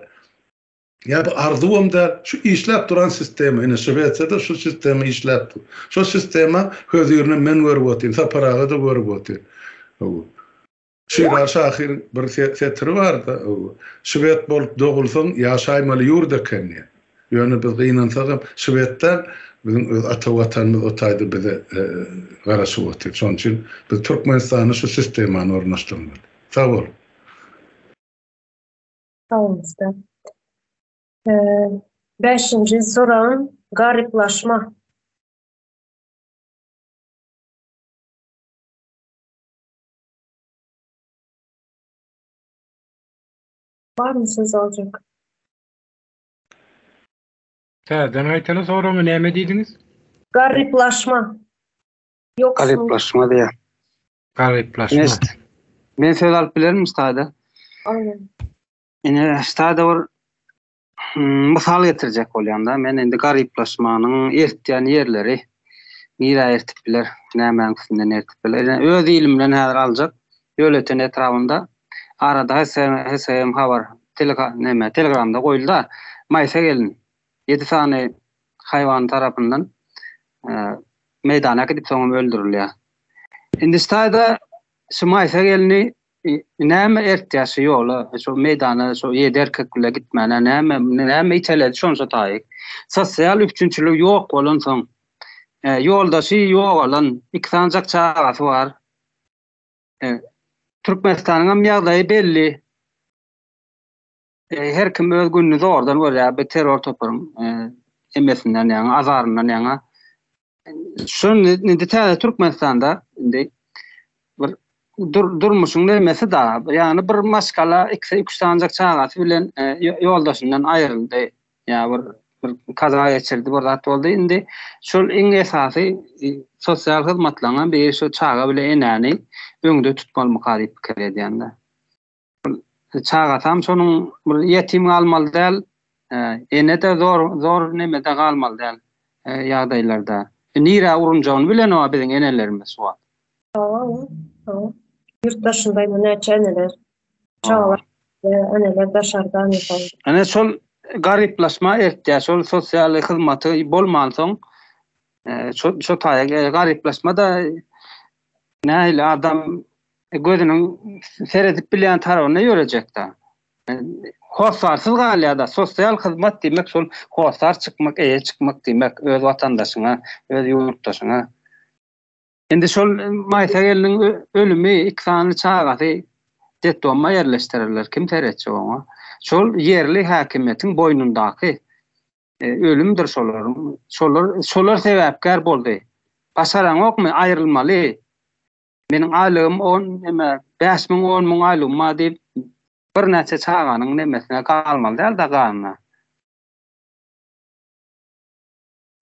Ýa bu arzuwam däl, şu işläp duran sistema, ine Şwesiýada şu sistema işläp dur. Şo sistema hözirini men görüp otyryn, Sapar aga-da görüp otyr. Şiraly şahyryň bir setiri bar-da, Şwed bolup dogulsaň, ýaşaýmaly ýurt eken diýen. Ýöne biz gynansagam, şwed däl, biziň öz ata Watanymyz o taýda bize garaşyp otyr. Şonuň üçin biz Türkmenistanda şu sistemany ornaşdyrmaly. Sag boluň. Sag boluň usta. Bäşinji soraň garyplaşma. Barmy söz aljak? Täzeden gaýtala soragyňy näme diýdiňiz? Garyplaşma. Ýoksul. Garyplaşma diýýär. Garyplaşma. Men söz alyp bilermi ustada? Alyň. Ine ustada bir mysal getirjek bolýan-da. Men indi garyplaşmanyň ertýän ýerleri nirä ertip biler, nämäň üstünden ertip biler. Ine öz ilimden häzir aljak Ýölöten etrabynda arada HSM habar teleka näme telegramda goýulda Maýsa gelin ýedi sany haýwan tarapyndan meýdana äkidip soňam öldürilýär. Indi şu şu Maýsa gelni näme ertýär şu ýola, şu meýdana, şu ýedi erkek bile gitmäne näme, näme iteledi şonça taýy. Sosial üpjünçiligi ýok bolansoň, ýoldaşy ýogalan, iki sanjak çagasy bar. Türkmenistanyňam ýagdaýy belli. Her kim öz gününi zordan görýär, bu terror toparyň emesinden ýaňa, azaryndan ýaňa. Şu indi täze Türkmenistanda indi bir durmuşyň nemesi da, ýagny bir maşgala ikisi üç sanjak çagasy bilen ýoldaşyndan aýryldy. Ýa bir bir kaza geçirdi, bir zat boldy. Indi şol iň esasy sosial hyzmatlaryň biri şu çaga bilen enäni öňde tutmalymyka diýip pikir edýän-de. Çagasam şonuň bir ýetim galmaly däl, ene-de zor zor nemede galmaly däl ýagdaýlarda. Nirä urunjagyny bilenok biziň enelerimiz şu wagt. Hawa, hawa. Ýurt daşynda ine näçe eneler, çagalar eneler daşarda mysal. Ene şol garyplaşma eltýär, şol sosial hyzmaty bolmansoň, şo şo taýa garyplaşma-da nähili adam gözüniň seredip bilýän tarabyna ýörejekdä. Hossarsyz galýar-da. Sosial hyzmat diýmek şol hossar çykmak, eýe çykmak diýmek öz watandaşyňa, öz ýurtdaşyňa. Indi şol Maýsa gelniň ölümi, iki sany çagasy detdoma ýerleşdirerler, kim seretjek oňa? Şol ýerli häkimiýetiň boýnundaky ölümdir şolaryň. Şolar şolar sebäpkär boldy. Başaraňokmy, aýrylmaly. Meniň aýlygym on neme 5000 10000 aýlygym bar diýip birnäçe çaganyň nemesine galmaly däl-de ganyna.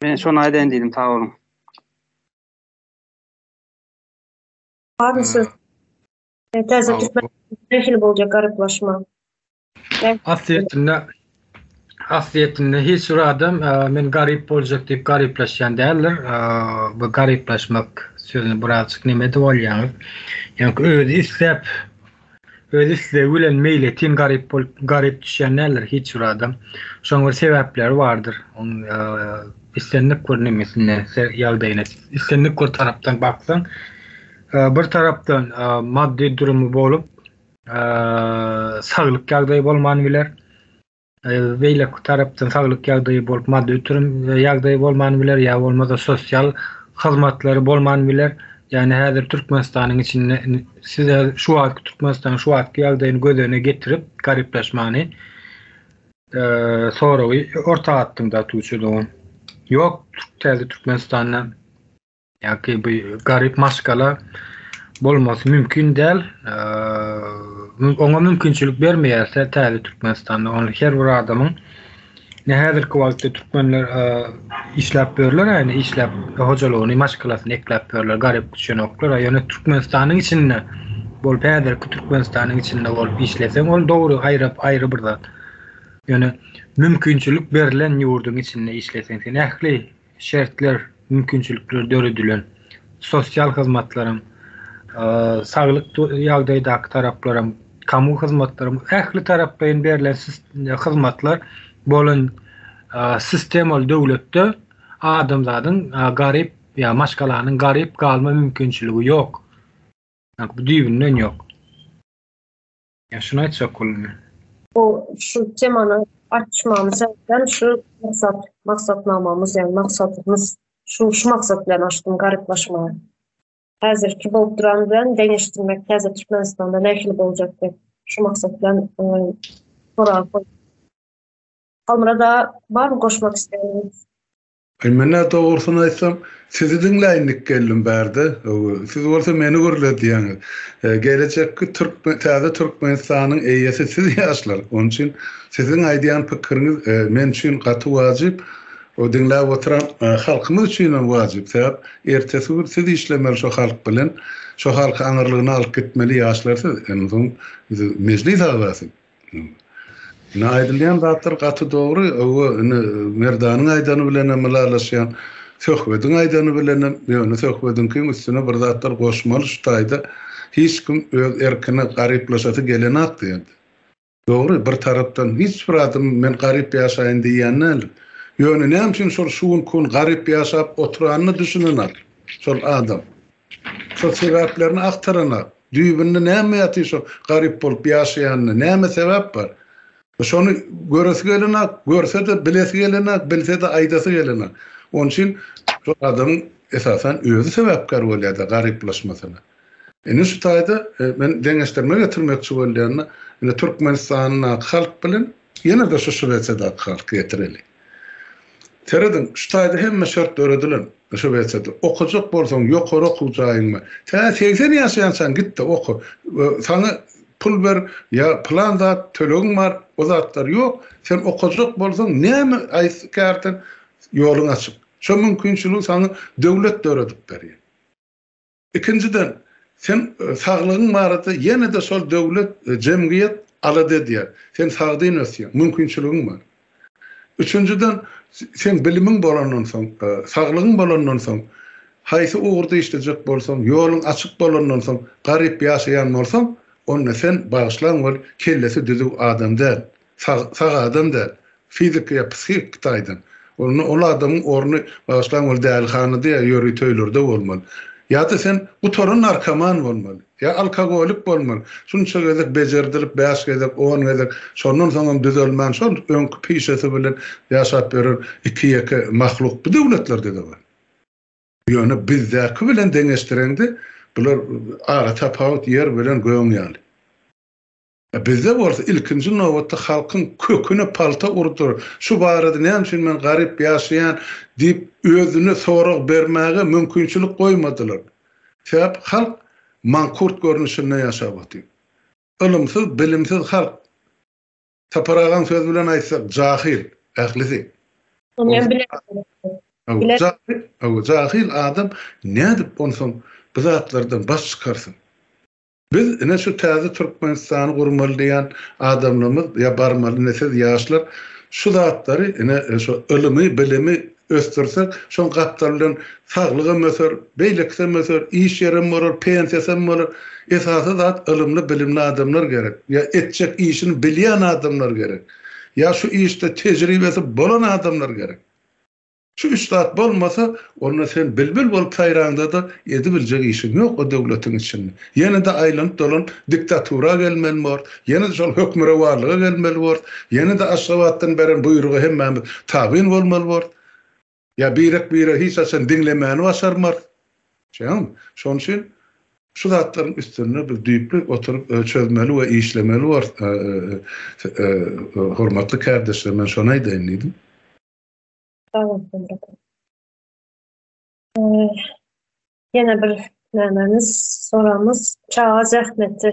Men şony aýdaýyn diýdim, sag boluň. Barmy söz? Täze Türkmen nähili boljak garyplaşma? Aslyýetinde aslyýetinde hiç bir adam men garyp boljak diýip garyplaşýan däldir. Bu garyplaşmak sözüni birazjyk neme edip alýaňyz. Ýagny özi isläp öz islegi bilen meýletin garyp bolup garyp düşýän däldir hiç bir adam. Şoň bir sebäpleri bardyr. Oň islendik bir nemesine ýagdaýyna islendik bir tarapdan baksaň bir tarapdan maddy durumy bolup saglyk ýagdaýy bolman biler. Beýleki tarapdan saglyk ýagdaýy bolup maddy ötürüm ýagdaýy bolman biler ýa bolmasa sosial hyzmatlary bolman biler. Ýagny häzir Türkmenistanyň içinde siz şu wagtky Türkmenistanyň şu wagtky ýagdaýyny göz öňüne getirip garyplaşmany soragy orta atdyň da Tuğçe dogan. Ýok täze Türkmenistanda Ýa-ki bu garyp maşgala bolmasy mümkin däl. Oňa mümkinçilik bermeýärse täze Türkmenistanda ony her bir adamyň ne häzirki wagtda türkmenler işläp ýörler ýani işläp hojalygyny maşgalasyny ekläp ýörler garyp düşenoklar ýöne Türkmenistanyň içinde bolup häzirki Türkmenistanyň içinde bolup işleseň ol dogry aýry aýry bir zat. Ýöne mümkinçilik berlen ýurduň içinde işleseň sen ähli şertler, mümkinçilikler döredilen. Sosial hyzmatlaram, saglyk ýagdaýdaky taraplaram, kamu hyzmatlaram, ähli taraplaýyn berlen hyzmatlar bolan sistemaly döwletde adamzadyň garyp ýa maşgalanyň garyp galma mümkinçiligi ýok. Bu düýbünden ýok. Ýa şuny aýtjak boldum men. Bu şu temany açmamyz sebäpden şu maksat maksatnamamyz ýagny maksatymyz şu şu maksat bilen açdym garyplaşmagy. Häzirki bolup duran bilen deňeşdirmek täze Türkmenistanda nähili boljak diýip şu maksat bilen sorag goýdum. Halmyrat aga barmy goşmak isleýäniňiz? Aý men-ä dogrusyny aýtsam, sizi diňläýinlik geldim bärde. Siz bolsa meni gürledýäňiz. Gelejekki türkmen täze Türkmenistanyň eýesi siz ýaşlar. Onuň üçin siziň aýdýan pikiriňiz men üçin gaty wajyp. O diňläp oturan halkymyz üçinem wajyp. Sebäp ertesi gün siz işlemeli şo halk bilen. Şo halky aňyrlygyna alyp gitmeli ýaşlar siz. Onsoň mejlis agzasy. Ine aýdylýan zatlar gaty dogry. Owa ine Merdanyň aýdany bilenem ylalaşýan. Söhbediň aýdany bilenem. Ýöne Söhbediňkiň üstüne bir zatlar goşmaly şu taýda. Hiç kim öz erkine garyplaşasy gelenak diýende. Dogry, bir tarapdan hiç bir adam men garyp ýaşaýyn diýýän däldir. Ýöne näme üçin şol şu günki gün garyp ýaşap oturanyna düşünenak şol adam. Şol sebäplerini agtaranak. Düýbünde näme ýatyr şo garyp bolup ýaşaýanynda, näme sebäp bar? Şony göresi gelenak, görse-de bilesi gelenak, bilse-de aýdasy gelenak. Onuň üçin şol adamyň esasan özi sebäpkär bolýar-da garyplaşmasyna. Indi şu taýda men deňeşdirme getirmekçi bolýan-da, indi Türkmenistandaky halk bilen ýene-de şu Şwesiýadaky halky getireli. Serediň, şu taýda hemme şert döredilen Şwesiýada. Okajak bolsaň, ýokary okuw jaýyň bar. Tä 80 ýaşaýançaň git-de oka. Saňa pul ber ýa pylan zat tölegiň bar, o zatlar ýok. Sen okajak bolsaň, näme aýtsy kärden ýoluň açyk. Şo mümkinçiligi saňa döwlet döredip berýär. Ikinjiden, sen saglygyň barada ýene-de şol döwlet, jemgyýet alada edýär. Sen sagdyn ösýäň, mümkinçiligiň bar. Üçünjiden, seň bilimiň bolandan soň, saglygyň bolandan soň, haýsy ugurda işlejek bolsaň, ýoluň açyk bolandan soň, garyp ýaşaýan bolsaň, onda sen, bagyşlaň weli, kellesi düzüw adam däl. Sag, sag adam däl. Fiziki ýa psihiki taýdan. Onda ol adamyň orny, bagyşlaň, ol dälihanada ýa ýörite öýlerde bolmaly. Ýa-da sen gutaran narkoman bolmaly. Ýa alkogolik bolmaly. Şunça gezek bejerdilip, bäş gezek, on gezek, şondan soňam düzelmän, şol öňki pişesi bilen ýaşap ýören iki-ýeke mahluk bu döwletlerde-de bar. Ýöne bizdäki bilen deňeşdireňde, bular ara tapawut ýer bilen gögüň ýaly. Bizde bolsa ilkinji nobatda halkyň köküne palta urdular. Şu barada näme üçin men garyp ýaşaýan diýip özüne sorag bermäge mümkinçilik goýmadylar. Sebäp halk mankurt görnüşinde ýaşap otyr. Ylymsyz, bilimsiz halk. Sapar agaň sözi bilen aýtsak jahyl ählisi. Ony bilen. Jahyl adam nädip onsoň bu zatlardan baş çykarsyn. Biz ine şu täze Türkmenistany gurmaly diýýän adamlarymyz ýa barmaly ine siz ýaşlar şu zatlary ine şu ylymy bilimi ösdürsek şoň gapdaly bilen saglygam öser beýlekisem öser iş ýerem bolar pensiýasam bolar esasy zat ylymly bilimli adamlar gerek ýa etjek işini bilýän adamlar gerek ýa şu işde tejribesi bolan adamlar gerek. Şu üç zat bolmasa, onda sen bilbil bolup saýraňda-da edibiljek işiň ýok o döwletiň içinde. Ýene-de aýlanyp-dolanyp diktatura gelmeli bor, ýene-de şol hökmürowanlyga gelmeli bor, ýene-de Aşgabatdan beren buýruga hemmämiz tabyn bolmaly bor. Ýa birek-biregi hiç haçan diňlemäni başarmarys. Şeýdämi? Şonuň üçin şu zatlaryň üstünde biz düýpli oturyp çözmeli we işlemeli borus, hormatly kärdeşler, men şony aýdaýyn diýdim. Sag bol Sandra. Ýene bir nämemiz, soramyz çaga zähmeti.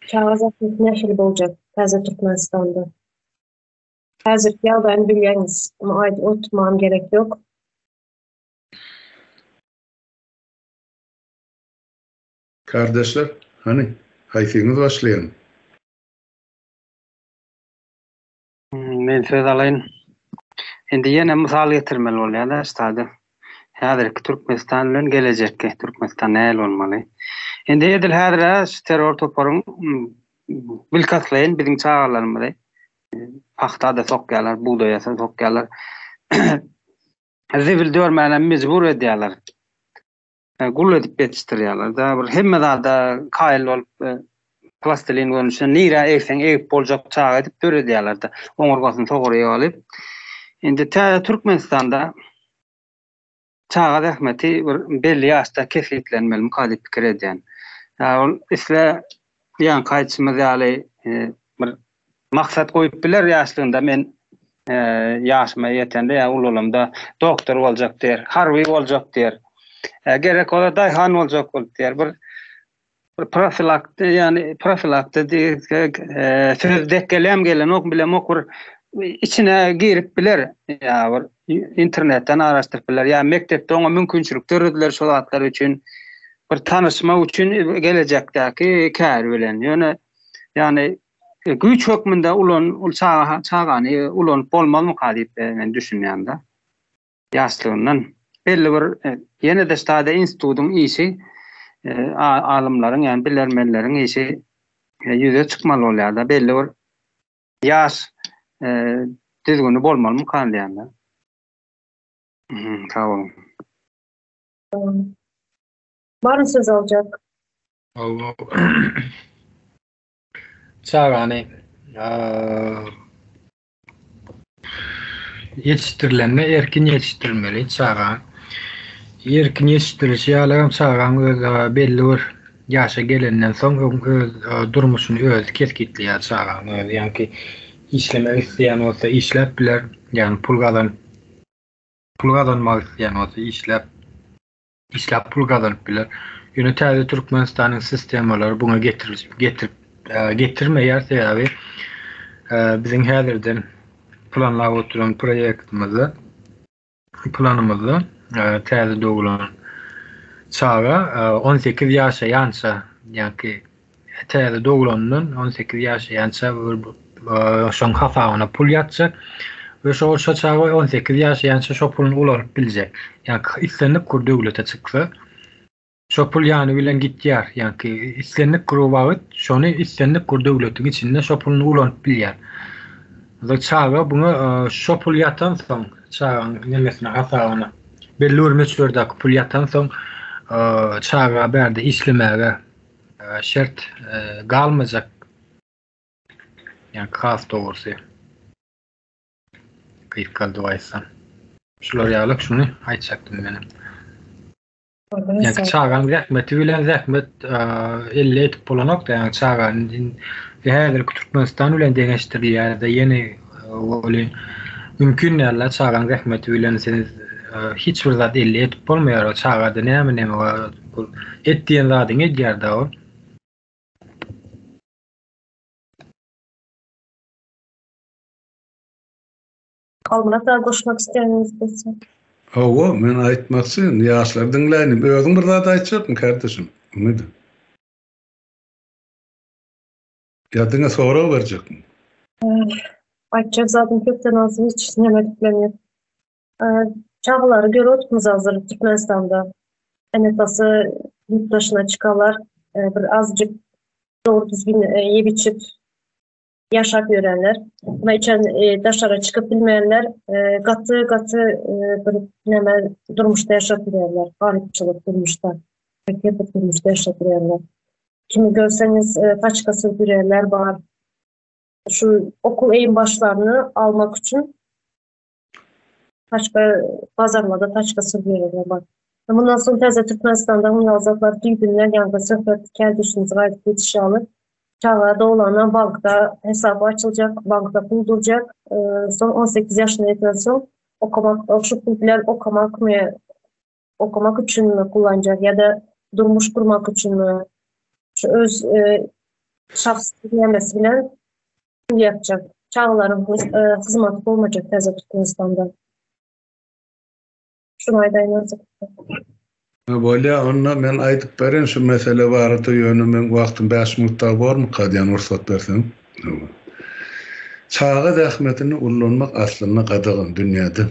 Çaga zähmeti nähili boljak täze Türkmenistanda? Häzirki ýagdaýyny bilýäňiz. Muny aýdyp oturmagam gerek ýok. Kardeşler, hany, haýsyňyz başlaýaň? Men söz alaýyn. Indi ýene mysal getirmeli bolýar-da ştada. Häzirki Türkmenistan bilen gelejekki Türkmenistan nähili bolmaly? Indi edil häzir-ä şu terror toparyň. Bilkastlaýyn biziň çagalarymyzy pagta-da sokýarlar, bugdaýa-da sokýarlar. Zibil dörmäne mejbur edýärler. Gul edip ýetişdirýärler. Da bir hemme zada kaýyl bolup plastilin görnüşinde nirä egseň egip boljak çaga edip döredýärler-de. Oňurgasyny sogurýa alyp. Indi täze Türkmenistanda çaga zähmeti bir belli ýaşda kesgitlenmelimika diýip pikir edýän. Ýa ol isle ýaňky aýdyşymyz ýaly bir maksat goýup biler ýaşlygynda men ýaşyma ýetende ýa ulalamda doktor boljak diýer, harby boljak diýer. Gerek bolsa daýhan boljak bolup diýer. Bir Bir profilakt, ýagny profilakta diýsek, söz dek gelýärmi gelenok bilemok bir içine girip biler ýa bir internetden araşdyryp biler ýa mekdepde oňa mümkinçilik dörediler şo zatlar üçin bir tanyşmak üçin gelejekdäki käri bilen. Ýöne ýagny güýç hökmünde ulan ol çaga çagany ulanyp bolmazmyka diýip men düşünýän-de. Ýaşlygyndan belli bir ýene-de ştada institutyň işi alymlaryň ýagny bilermenleriň işi ýüze çykmaly bolýar-da belli bir ýaş düzgüni bolmalymykan diýýän-de. Sag boluň. Barmy söz aljak? Çagany Ýetişdirilende erkin ýetişdirilmeli çaga. Erkin ýetişdirilişi ýaly hem çagaň öz belli bir ýaşa gelenden soň öz durmuşyny özi kesgitleýär çagaň özi. Ýaňky işlemek isleýän bolsa işläp biler, ýagny pul gazanyp pul gazanmak isleýän bolsa işläp işläp pul gazanyp biler. Ýöne täze Türkmenistanyň sistemalary buňa getirip getirip getirmeýär sebäbi biziň häzirden planlap oturan proýektimizde planymyzda täze doglan çaga 18 ýaşaýança ýa-ki Täze doglandan 18 ýaşaýança bir şoň hasabyna pul ýatjak we şo şo çaga 18 ýaşaýança şo puluny ulanyp biljek. Ýa islendik bir döwlete çyksa şo pul ýany bilen gitýär. Ýa islendik bir wagt şony islendik bir döwletiň içinde şo puluny ulanyp bilýär. Çaga buňa şo pul ýatansoň çagaň nemesine hasabyna belli bir möçberdäki pul ýatansoň çaga bärde işlemäge Şert galmajak. Ýa has dogrusy. Gysgaldyp aýtsam. Şular ýaly şuny aýtjakdym menem. Ýa çagaň zähmeti bilen zähmet elle edip bolanok da, ýa çagany häzirki Türkmenistan bilen deňeşdirilýär-de ýene welin mümkin däl-de çagaň zähmeti bilen sen hiç bir zat elle edip bolmaýar. O çagada näme näme bar. Ol et diýen zadyňy edýär-dä ol. Halmyrat aga goşmak isleýäniňiz bolsa. Hawa, men aýtmakçy, indi ýaşlary diňläýin. Özüň bir zat aýtjakmy, kärdeşim? Umyt. Ýa diňe sorag berjekmi? Aýtjak zadym köpden az hiç näme edip bilemok. Çagalary görüp otyrmyz hazir Türkmenistanda. Ene-atasy ýurt daşyna çykarlar, bir azjyk dogry düzgün ýep içip ýaşap ýörenler. Ama içen daşara çykyp bilmeýänler gaty gaty bir näme durmuşda ýaşap ýörýärler. Garypçylyk durmuşda. Pek durmuşda ýaşap ýörýärler. Kimi görseňiz paçka sürdürýänler bar. Şu okuw eýin başlaryny almak üçin Taçka bazarlarda taçka sürüýärler bar. Mundan soň täze Türkmenistanda muny zatlar düýbünden ýa-da söhbet kärdeşimiz gaýdyp geçişi ýaly çaga doglandan bankda hesaby açyljak, bankda pul durjak, soň 18 ýaşyna ýeten soň okamak şu pul bilen okamakmy okamak üçinmi kullanjak ýa-da durmuş gurmak üçinmi şu öz şahsy nämesi bilen pul ýatjak. Çagalaryň hyzmaty bolmajak täze Türkmenistanda. Şuny aýdaýyn azajyk. Bolýa onda men aýdyp berin şu mesele barada ýöne meň wagtym 5 minut dagy bormyka diýen rugsat berseň. Çaga zähmetini ullanmak aslynda gadagan dünýäde.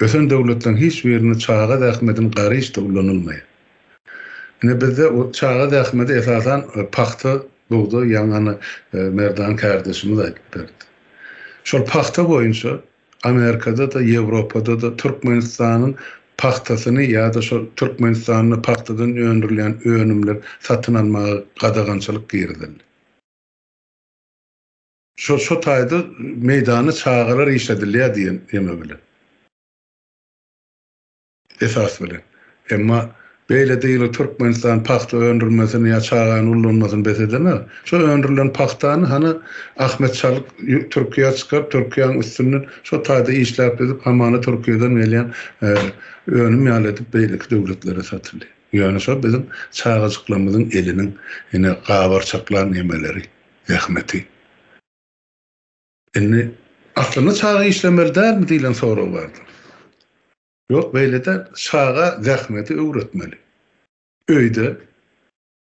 Ösen döwletleriň hiç birinde çaga zähmetini garyş-da ulanylmaýar. Ine bizde çaga zähmeti esasan pagta. Bugdaý ýaňy ana Merdan kärdeşimiz aýdyp berdi. Şol pagta boýunça Amerikada-da, Ýewropada-da Türkmenistanyň pagtasyny ýa-da şol Türkmenistanda pagtadan öndürilýän önümleri satyn almaga gadagançylyk girizildi. Şo şo taýda meýdanda çagalar işledilýär diýen eme bilen. Esas bilen. Emma beýle diýilip Türkmenistan pagta öndürmesini ýa çagany ullanmasyny bes edenok. Şo öndürilen pagtany hany Ahmet Çalyk Türkiýä çykaryp Türkiýäň üstünden şo taýda işläp düzüp hamana Türkiýeden gelýän önüm ýaly edip beýleki döwletlere satylýar. Ýöne şo biziň çagajyklarymyzyň eliniň ine gabarçaklan emeleri, zähmeti. Indi aslynda çaga işlemeli dälmi diýlen sorag bardyr. Ýok, beýle däl. Çaga zähmeti öwretmeli. Öýde,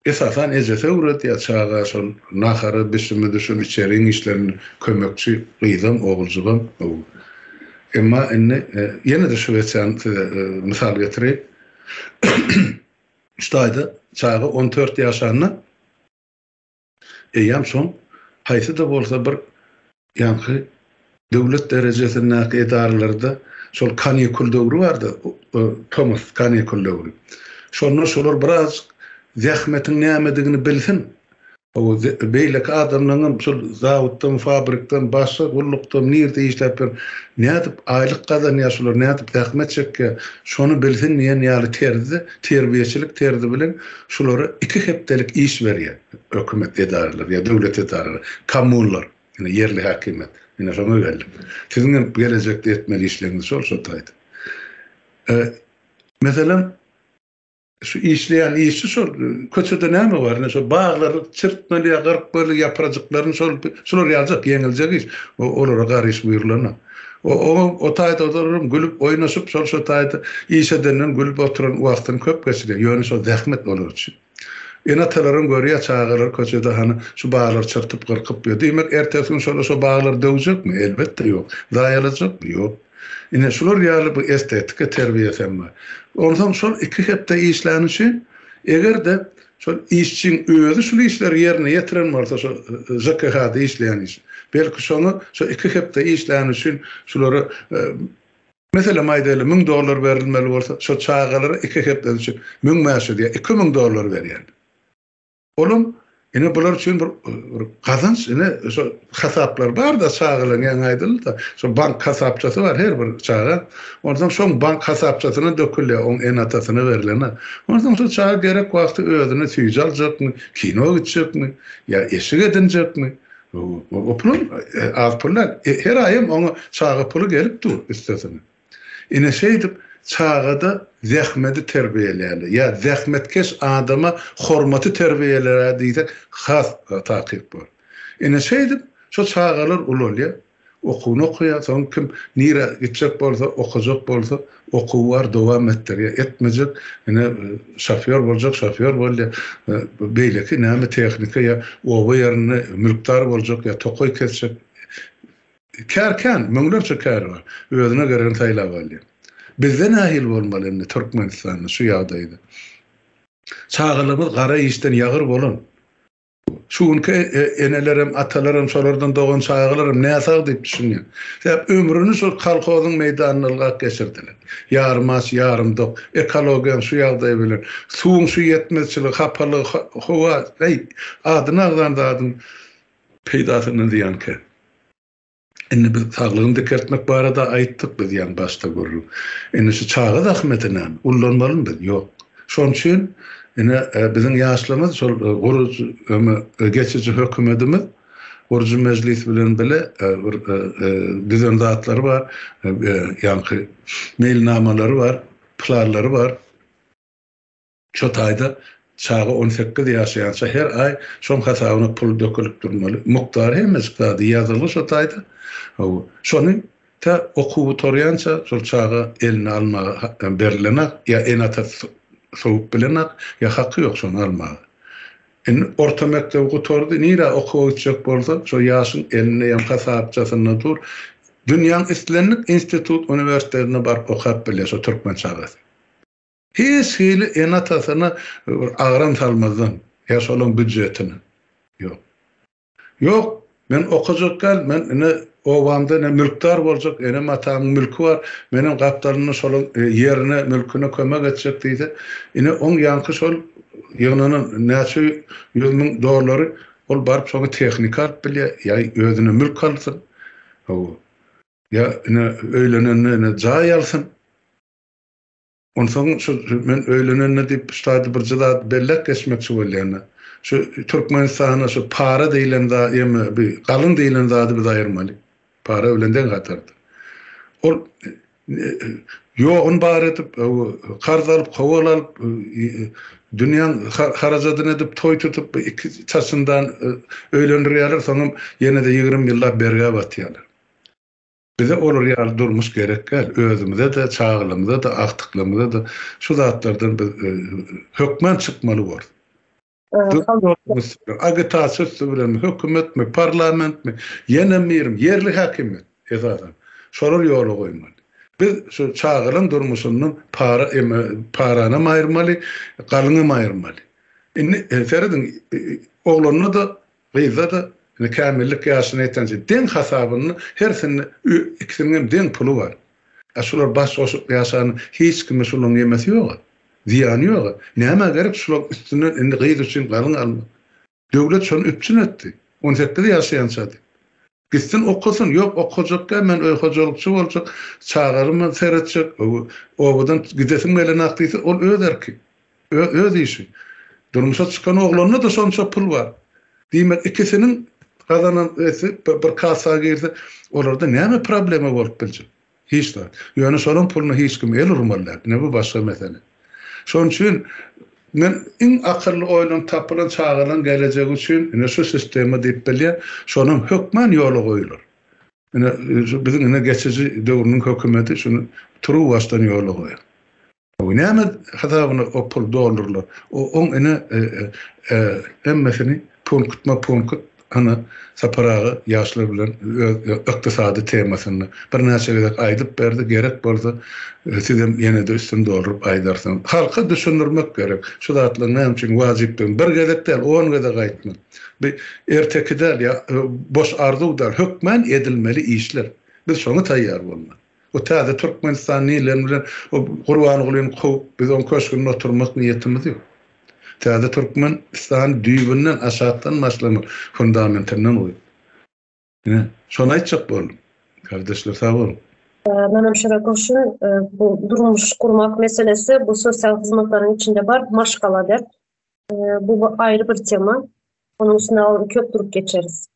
esasan ejesi öwredýär çaga şol nahary, bişimi, düşüm, içeriň işlerini kömekçi gyzam, oguljygam. Emma indi ýene-de şu geçen size mysal getireýin. Şu taýda çaga 14 ýaşanda Eýýäm soň haýsy-da bolsa bir ýaňky döwlet derejesindäki edaralarda şol kanikul döwri bardy, tomus kanikul döwri. Şonda şolar birazjyk zähmetiň nämedigini bilsin. Beýleki adamlaryňam şol zawoddan, fabrikden, başga gullukdan nirde işläp ýör, nädip aýlyk gazanýar şular, nädip zähmet çekýär, şony bilsin diýen ýaly terzde, terbiýeçilik terzi bilen Şulara iki hepdelik iş berýär hökümet edaralary ýa döwlet edaralary, kommunlar, ine ýerli häkimiýet. Ine şoňa geldik. Siziň hem gelejekde etmeli işleriňiz şol şo taýda. Meselem, şu işleýän işçi şol köçede näme bar? Ine şo baglary çirtmeli ýa gyrkmaly, ýaprajyklaryny şol şular ýaljak ýeňiljek iş. Olara garyş buýrulana. O o taýda olaram gülüp oýnaşyp şol şo taýda iş edenden gülüp oturan wagtyny köp geçirýär. Ýöne şol zähmet olar üçin. Ene-atalaram görýär çagalary köçede hany şu baglary çyrtyp gyrkyp ýör. Diýmek ertesi gün şolar şo baglary döwjekmi? Elbetde ýok. Zaýalajakmy? Ýok. Ine şular ýaly bu estetika terbiýesi hem bar. Onsoň şol iki hepde işläni üçin eger-de Şol işçiň özi şul işleri ýerine ýetiren bolsa şo ŽKH-da işleýän işçi. Belki şoňa şo iki hepde işläni üçin şulara meselem aýdaýly 1000 dollar berilmeli bolsa şo çagalara iki hepde üçin 1500 ýa 2000 dollar berýän. Olam ine bular üçin bir bir gazanç ine şo hasaplar bar-da çagalaryň ýaňy aýdyldy-da şo bank hasapçasy bar her bir çaga. Onsoň şoň bank hasapçasyna dökülýär, oň ene-atasyna berlene. Onsoň şol çaga gerek wagty özüne süýji aljakmy, kino gitjekmi, ýa eşik edinjekmi, o pulam az pul däl. Her aýam oňa çaga puly gelip dur üstesine. Ine şeýdip çagada zähmedi terbiýeleýärler ýa zähmetkeş adama hormaty terbiýeleýär diýsek has takyk bolar. Ine şeýdip şo çagalar ulalýar. Okuwyny okaýar, soň kim nirä gitjek bolsa, okajak bolsa, okuwy bar, dowam etdirýär. Etmejek, ine, şofýor boljak, şofýor bolýar. Beýleki näme tehnika ýa oba ýerinde mülkdar boljak ýa tokaý kesjek. Kär kän, müňlerçe kär bar. Özüne geregini saýlap alýar. Bizde nähili bolmaly indi Türkmenistanda şu ýagdaýda? Çagalarymyz gara işden ýagyr bolan. Şu günki enelerem, atalaram, şolardan dogan çagalaram näsag diýip düşünýän. Sebäp ömrüni şol kolhozyň meýdanynda ylgap geçirdiler. Ýarym aç, ýarym dok, ekologiýaň şu ýagdaýy bilen, suwuň şu ýetmezçiligi, hapalygy, howa, äý, adyny agzan zadyň peýdasyndan zyýan kän. Indi biz saglygyny dikeltmek barada aýtdyk biz ýaňy başda gürrüň. Indi şu çaga zähmeti näme? Ullanmalymy biz? Ýok. Şonuň üçin ine biziň ýaşlarymyz şol gurujy geçiji hökümetimiz gurujy mejlis bilen bile bir düzen zatlary bar, ýaňky meýilnamalary bar, planlary bar. Şo taýda çaga 18 ýaşaýança her aý şoň hasabyna pul dökülip durmaly. Mukdary hemmejik zady ýazylgy şo taýda. Hawa. Şony tä okuw gutarýança şol çaga eline almaga berilenak ýa ene-atasy sowup bilenak ýa haky ýok şony almaga. Indi orta mekdebi gutardy, nirä okuwa gitjek bolsa şo ýaşyň elinde ýa hasapçasynda dur. Dünýäň islendik institut, uniwersitetine baryp okap bilýär şo türkmen çagasy. Hiç hili ene-atasyna bir agram salmazdan, ýa şolaň býudjetine. Ýok. Ýok, men okajak däl, men ine obamda ine mülkdar boljak, enem-atamyň mülki bar, menem gapdalynda şolaň ýerine, mülküne kömek etjek diýse, ine oň ýaňky şol ýygnanan näçe 100 müň dollary ol baryp şoňa tehnika alyp bilýär, ýa özüne mülk alsyn, hawa, ýa ine öýlenende ine jaý alsyn. Onsoň şu men öýlenende diýip şu taýda birje zat belläp geçmekçi bolýan. Şu Türkmenistanda şu para diýlen zat ýa bi galyň diýlen zady biz aýyrmaly. Para bilen deň hatarda. Ol ýoguny bar edip, karz alyp, kowal alyp, dünýäň harajadyny edip, toý tutup, iki çaçyndan öýlendirýärler, soňam ýene-de 20 ýyllap bergä batýarlar. Bize olar ýaly durmuş gerek däl. Özümize-de, çagalarymyza-da, agtyklarymyza-da şu zatlardan biz hökman çykmaly borus. Agitasiýa üsti bilenmi, hökümetmi, parlamentmi, ýenem birimi, ýerli häkimiýet esasan, şolar ýola goýmaly. Biz şu çagalaryň durmuşyndan para paranam aýyrmaly, galyňam aýyrmaly. Indi serediň, oglanda-da Gyzda-da indi kämillik ýaşyna ýetençe deň hasabynda hersinde ikisiniňem deň puly bar. A şular baş goşup ýaşanda hiç kime şulaň ýemesi ýog-a. Zyýany ýog-a. Nämä gerek şulaň üstünden indi gyz üçin galyň almak. Döwlet şony üpjün etdi. 18 ýaşaýança diýip. Gitsin okasyn, ýok okajak däl men öý hojalykçy boljak, çagalyma seretjek, obadan gidesim gelenak diýse ol öz erki. Öz işi. Durmuşa çykan oglanda-da şonça pul bar. Diýmek, ikisiniň gazanan esi bir kassa girse, olarda näme problema bolup biljek? Hiç zat. Ýöne şolaň puluna hiç kim el urmaly däl. Ine bu başga mesele. Şonuň üçin men iň akylly oýlanyp tapylan çagalaryň gelejegi üçin ine şu sistema diýip bilýän, şonam hökman ýola goýular. Ine şu biziň ine geçiji döwrüniň hökümeti şuny turuwbaşdan ýola goýar. O näme hasabyna o pul dollarlar? O oň ine hemmesini punktma punkt ana Sapar aga ýaşlar bilen öz ykdysady temasynda birnäçe gezek aýdyp berdi, gerek bolsa sizem ýene-de üstüni dolduryp aýdarsyňyz. Halka düşündirmek gerek, şu zatlaryň näme üçin wajypdygyny bir gezek däl, on gezek aýtmaly. Bu erteki däl ýa boş arzuw däl, hökmän edilmeli işler. Biz şoňa taýýar bolmaly. Bu täze Türkmenistan diýlen bilen o Gurbangulyny kowup, biz oň köşgünde oturmak niýetimiz ýok. Täze Türkmenistany düýbünden, aşakdan başlamak, fundamentinden guýup. Ine, şony aýtjak boldum. Kardeşler, sag boluň. Menem şeýle goşun, bu durmuş gurmak meselesi bu sosial hyzmatlaryň içinde bar, maşgala dert. Bu aýry bir tema. Onuň üstünde köp durup geçeris.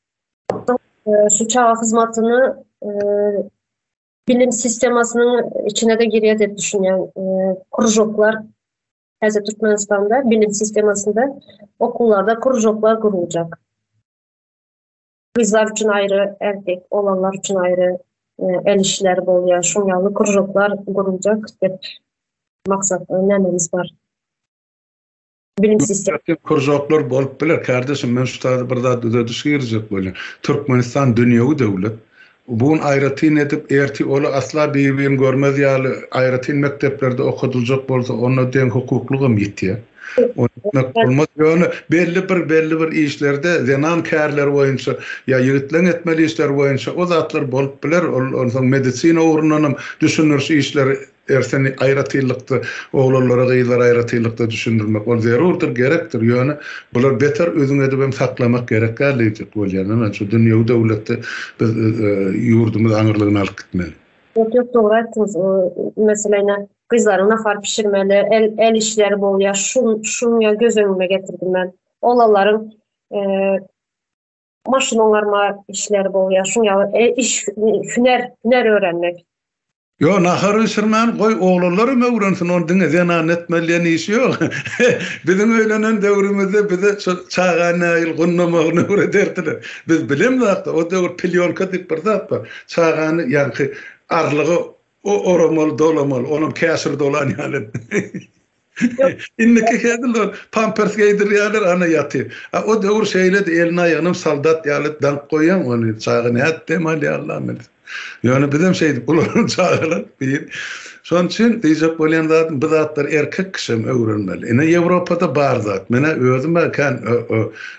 Şu çaga hyzmatyny bilim sistemasynyň içine-de girýär diýip düşünýän. Kružoklar häzir Türkmenistanda bilim sistemasynda okuwlarda kružoklar guruljak. Gyzlar üçin aýry, erkek oglanlar üçin aýry el işleri bolýar. Şuň ýaly kružoklar guruljak diýip maksat nämemiz bar. Bilim sistemi. Kružoklar bolup biler. Kardeşim, men şu taýda bir zat düzediş girizjek bolýan. Türkmenistan dünýewi döwlet. Bu gün aýratyn edip, ertir olar asla bir-birini görmez ýaly aýratyn mekdeplerde okadyljak bolsa, onda deň hukuklygam ýitýär. Ony etmek bolmaz. Ýöne belli bir belli bir işlerde zenan kärleri boýunça ýa ýigitleň etmeli işleri boýunça o zatlar bolup biler. Ol onsoň medisina ugrundanam düşündiriş işleri Erseni aýratynlykda oglanlara gyzlara aýratynlykda düşündirmek ol zerurdyr gerekdir ýöne bular beter üzüň edibem saklamak gerek däl diýjek bolýan men şu dünýewi döwletde biz ýurdumyzy aňyrlygyna alyp gitmeli. Ýok ýok dogry aýtdyňyz meselem ine gyzlaryň nahar bişirmeli el el işleri bolýar şuny göz öňüme getirdim men oglanlaryň maşyn oňarma işleri bolýar şuň ýaly iş hünär hünär öwrenmek. Ýok, nahar bişirmäni goý, oglanlaram öwrensin, ony diňe zenan etmeli diýen işi ýok. Biziň öýlenen döwrümizde bize şo çagany nähili gundamagyny öwrederdiler. Biz bilemzok-da, o döwür plýonka diýip bir zat bar. Çagany ýaňky arlyga oramaly, dolamaly, onam käşir dolan ýaly. Indiki hezil ol pampers geýdirýärler, ana ýatyr. A o döwür şeýledi, elini aýagynam soldat ýaly daňyp goýýaň ony, çaga nädip dem alýar Allam bilsin. Ýöne bizem şeýdip ulalan çagalar bir. Şonuň üçin diýjek bolýan zadym bu zatlary erkek kişem öwrenmeli. Ine Ýewropada bar zat. Menä özüm-ä kän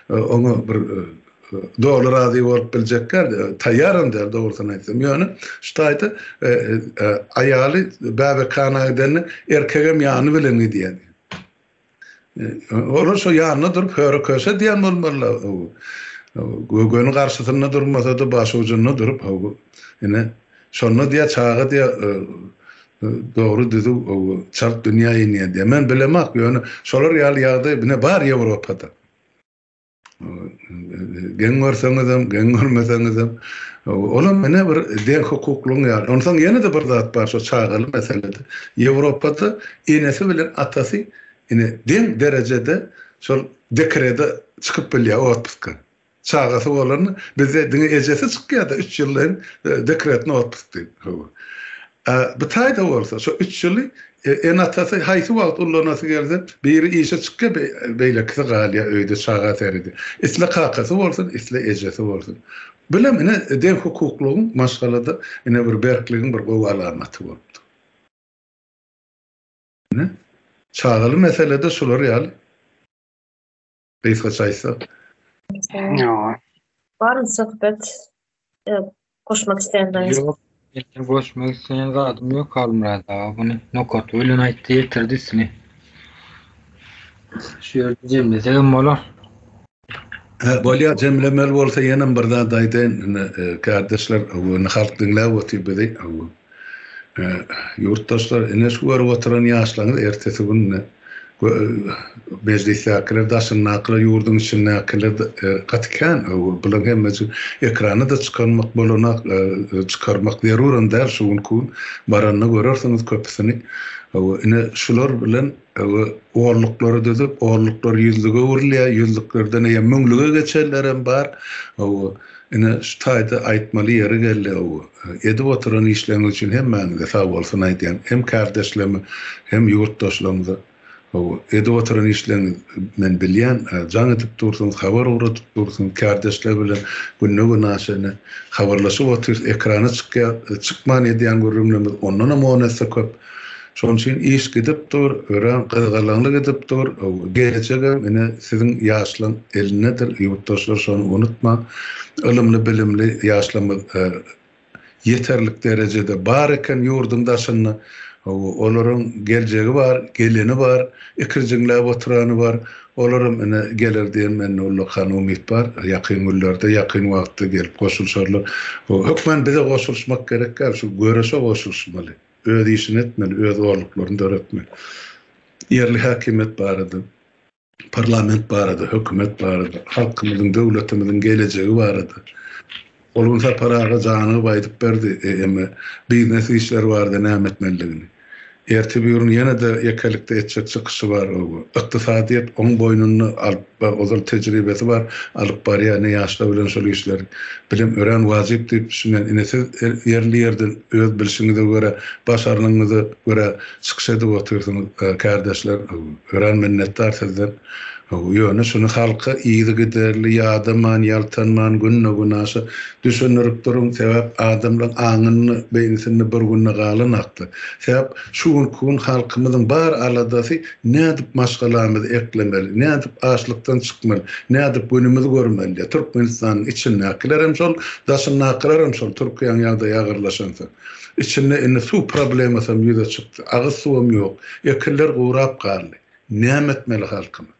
oňa bir doly razy bolup biljek däl, taýýaram däl dogrusyny aýtsam. Ýöne şu taýda aýaly bäbekhana gidende erkegem ýany bilen gidýär. Olar şo ýanynda durup höre-köşe diýen bolmalylar. Göni garşysynda durmasa-da başujunda durup, ine, şonda diýýär, çaga diýýär, dogry düzüw çalt dünýä inýär diýýär. Men bilemok, ýöne şolar ýaly ýagdaý ine bar Ýewropada. Geň görseňizem, geň görmeseňizem, olam ine bir deň hukuklygyň ýaly. Onsoň ýene-de bir zat bar şo çagaly meselede. Ýewropada enesi bilen atasy ine deň derejede şol dekrede çykyp bilýär otpuska. Çagasy bolanda bizde diňe ejesi çykýar-da üç ýyllaýyn dekretny otpusk diýip. Hawa. Bu taýda bolsa şo üç ýyly ene-atasy haýsy wagt ullanasy gelse, biri işe çykýar, beýlekisi galýar öýde çaga seredýär. Isle kakasy bolsun, isle ejesi bolsun. Bulam ine deňhukuklygyň maşgalada ine bir berkligiň bir gowy alamaty bolupdyr. Ine, çagaly meselede şular ýaly. Gysgaça aýtsak. Ýok. Barmy söhbet goşmak isleýän zadyňyz? Ýok, meniň goşmak isleýän zadym ýok Halmyrat aga muny nokaty bilen aýtdy ýetirdi üstüni. Şu ýerde jemlesegem bolar. Hä, bolýar, jemlemeli bolsa ýenem bir zat aýdaýyn, ine, kärdeşler, indi halk diňläp otyr bizi, ýurtdaşlar, ine şu görüp oturan ýaşlaryňyz ertesi gün ine, mejlisdäkiler, daşyndakylar, ýurduň içindäkiler gaty kän, bularyň hemmesi ekrana-da çykarmak bolanok, çykarmak zeruram däl şu günki gün, baranda görersiňiz köpüsini, ine şular bilen Onluklary düzüp, onluklar ýüzlüge öwrülýär, ýüzlüklerden eýýäm müňlüge geçenlerem bar. Hawa, ine, şu taýda aýtmaly ýeri geldi, hawa. Edip oturan işleriňiz üçin hemmäňize sag bolsun aýdýan. Hem kärdeşlerime, hem ýurtdaşlarymyza. Hawa, edip oturan işleriňiz men bilýän, jaň edip dursuňyz, habar ugradyp dursuňyz, kärdeşler bilen günde-günaşa ine, habarlaşyp otyrys, ekrana çykýar, çykman edýän gürrüňlerimiz ondanam on esse köp. Şonuň üçin iş gidip dur, örän gyzgalaňly gidip dur. Gelejegem ine siziň ýaşlaň elindedir, ýurtdaşlar şony unutmaň. Ylymly-bilimli ýaşlarymyz ýeterlik derejede bar eken ýurduň daşynda. Olaryň geljegi bar, geleni bar, ikirjiňläp oturany bar. Olaram ine geler diýen mende ullakan umyt bar. Ýakyn günlerde, ýakyn wagtda gelip goşulyşarlar. Hökman bize goşulyşmak gerek däl, şu göreşe goşulyşmaly. Öz işini etmeli, öz orluklaryny döretmeli. Ýerli häkimiýet barada, parlament barada, hökümet barada, halkymyzyň, döwletimiziň gelejegi barada. Ol gün Sapar aga janygyp aýdyp berdi, eme, biznes işleri barada näme etmelidigini. Ertir-birigün ýene-de ýekelikde etjek çykyşy bar. Ykdysadyýet oň boýnunda alyp ozal tejribesi bar, alyp barýar ine ýaşlar bilen şol işleri. Bilim örän wajyp diýip düşünýän. Ine siz ýerli-ýerden öz bilşiňize görä, başarnygyňyza görä çykyş edip otyrsyňyz kärdeşler. Örän minnetdar sizden. Ýöne şuny halka yzygiderli ýadaman, ýaltanman günde-günaşa düşündirip duruň. Sebäp adamlaň aňynda, beýnisinde bir günde galanakda. Sebäp şu günki gün halkymyzyň bar aladasy nädip maşgalamyzy eklemeli, nädip açlykdan çykmaly, nädip günümizi görmeli diýýär. Türkmenistanyň içindäkilerem şol, daşyndakylaram şol, Türkiýäň ýagdaýy agyrlaşansoň. Içinde indi suw problemasam ýüze çykdy. Agyz suwam ýok. Ekinler gurap galdy. Näme etmeli halkymyz?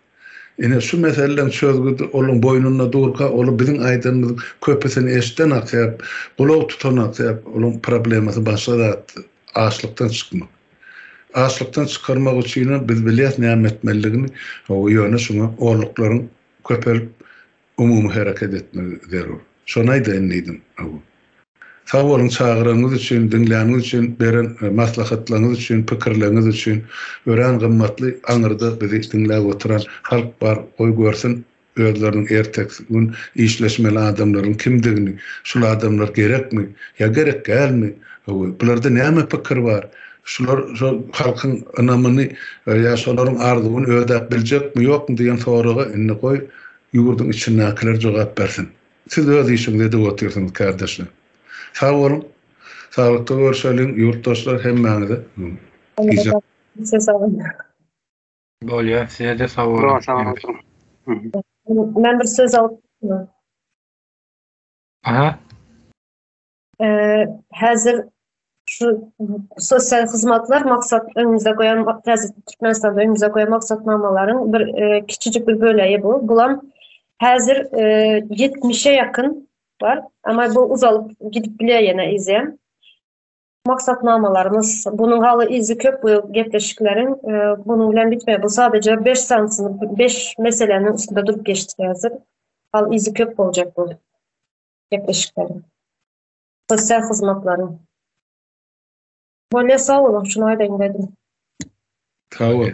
Ine şu meseleleň çözgüdi olaň boýnunda durka olar biziň aýdanymyzyň köpüsini eşidenak sebäp gulak tutanak sebäp olaň problemasy başga zatda açlykdan çykmak. Açlykdan çykarmak üçinem biz bilýäs näme etmelidigini ýöne şuňa orluklaryň köpelip umumy hereket etmegi zerur. Şony aýdaýyn diýdim. Hawa. Sag boluň çagyranyňyz üçin, diňläniňiz üçin, beren maslahatlaryňyz üçin, pikirleriňiz üçin. Örän gymmatly aňyrda bizi diňläp oturan halk bar, goý görsün özleriniň erteki gün işleşmeli adamlaryň kimdigini, şul adamlar gerekmi ýa gerek dälmi, hawa, bularda näme pikir bar, şular şol halkyň ynamyny ýa şolaryň arzuwyny ödäp biljekmi, ýokmy diýen soraga indi goý ýurduň içindäkiler jogap bersin. Siz öz işiňizi edip otyrsyňyz kärdeşler. Sag boluň. Saglykda görşeliň ýurtdaşlar hemmäňize. Gije. Size sag boluň. Bolýar, size-de sag boluň. Sag boluň. Men bir söz alyp Aha. Häzir şu sosial hyzmatlar maksat öňümizde goýan täze Türkmenistanda öňümizde goýan maksatnamalaryň bir kiçijik bir böleği bu. Bulam häzir 70-e ýakyn bar. Amma bu uzalyp gidip bilýär ýene yzýan. Maksatnamalarymyz, bunuň haly yzy köp bu gepleşikleriň, bunuň bilen bitmeýär. Bu sadece 5 sanysyny, 5 meseläniň üstünde durup geçdik häzir. Hal yzy köp boljak bu gepleşikleriň. Sosial hyzmatlaryň. Bolýa sag boluň, şuny aýdaýyn dedim. Sag bol.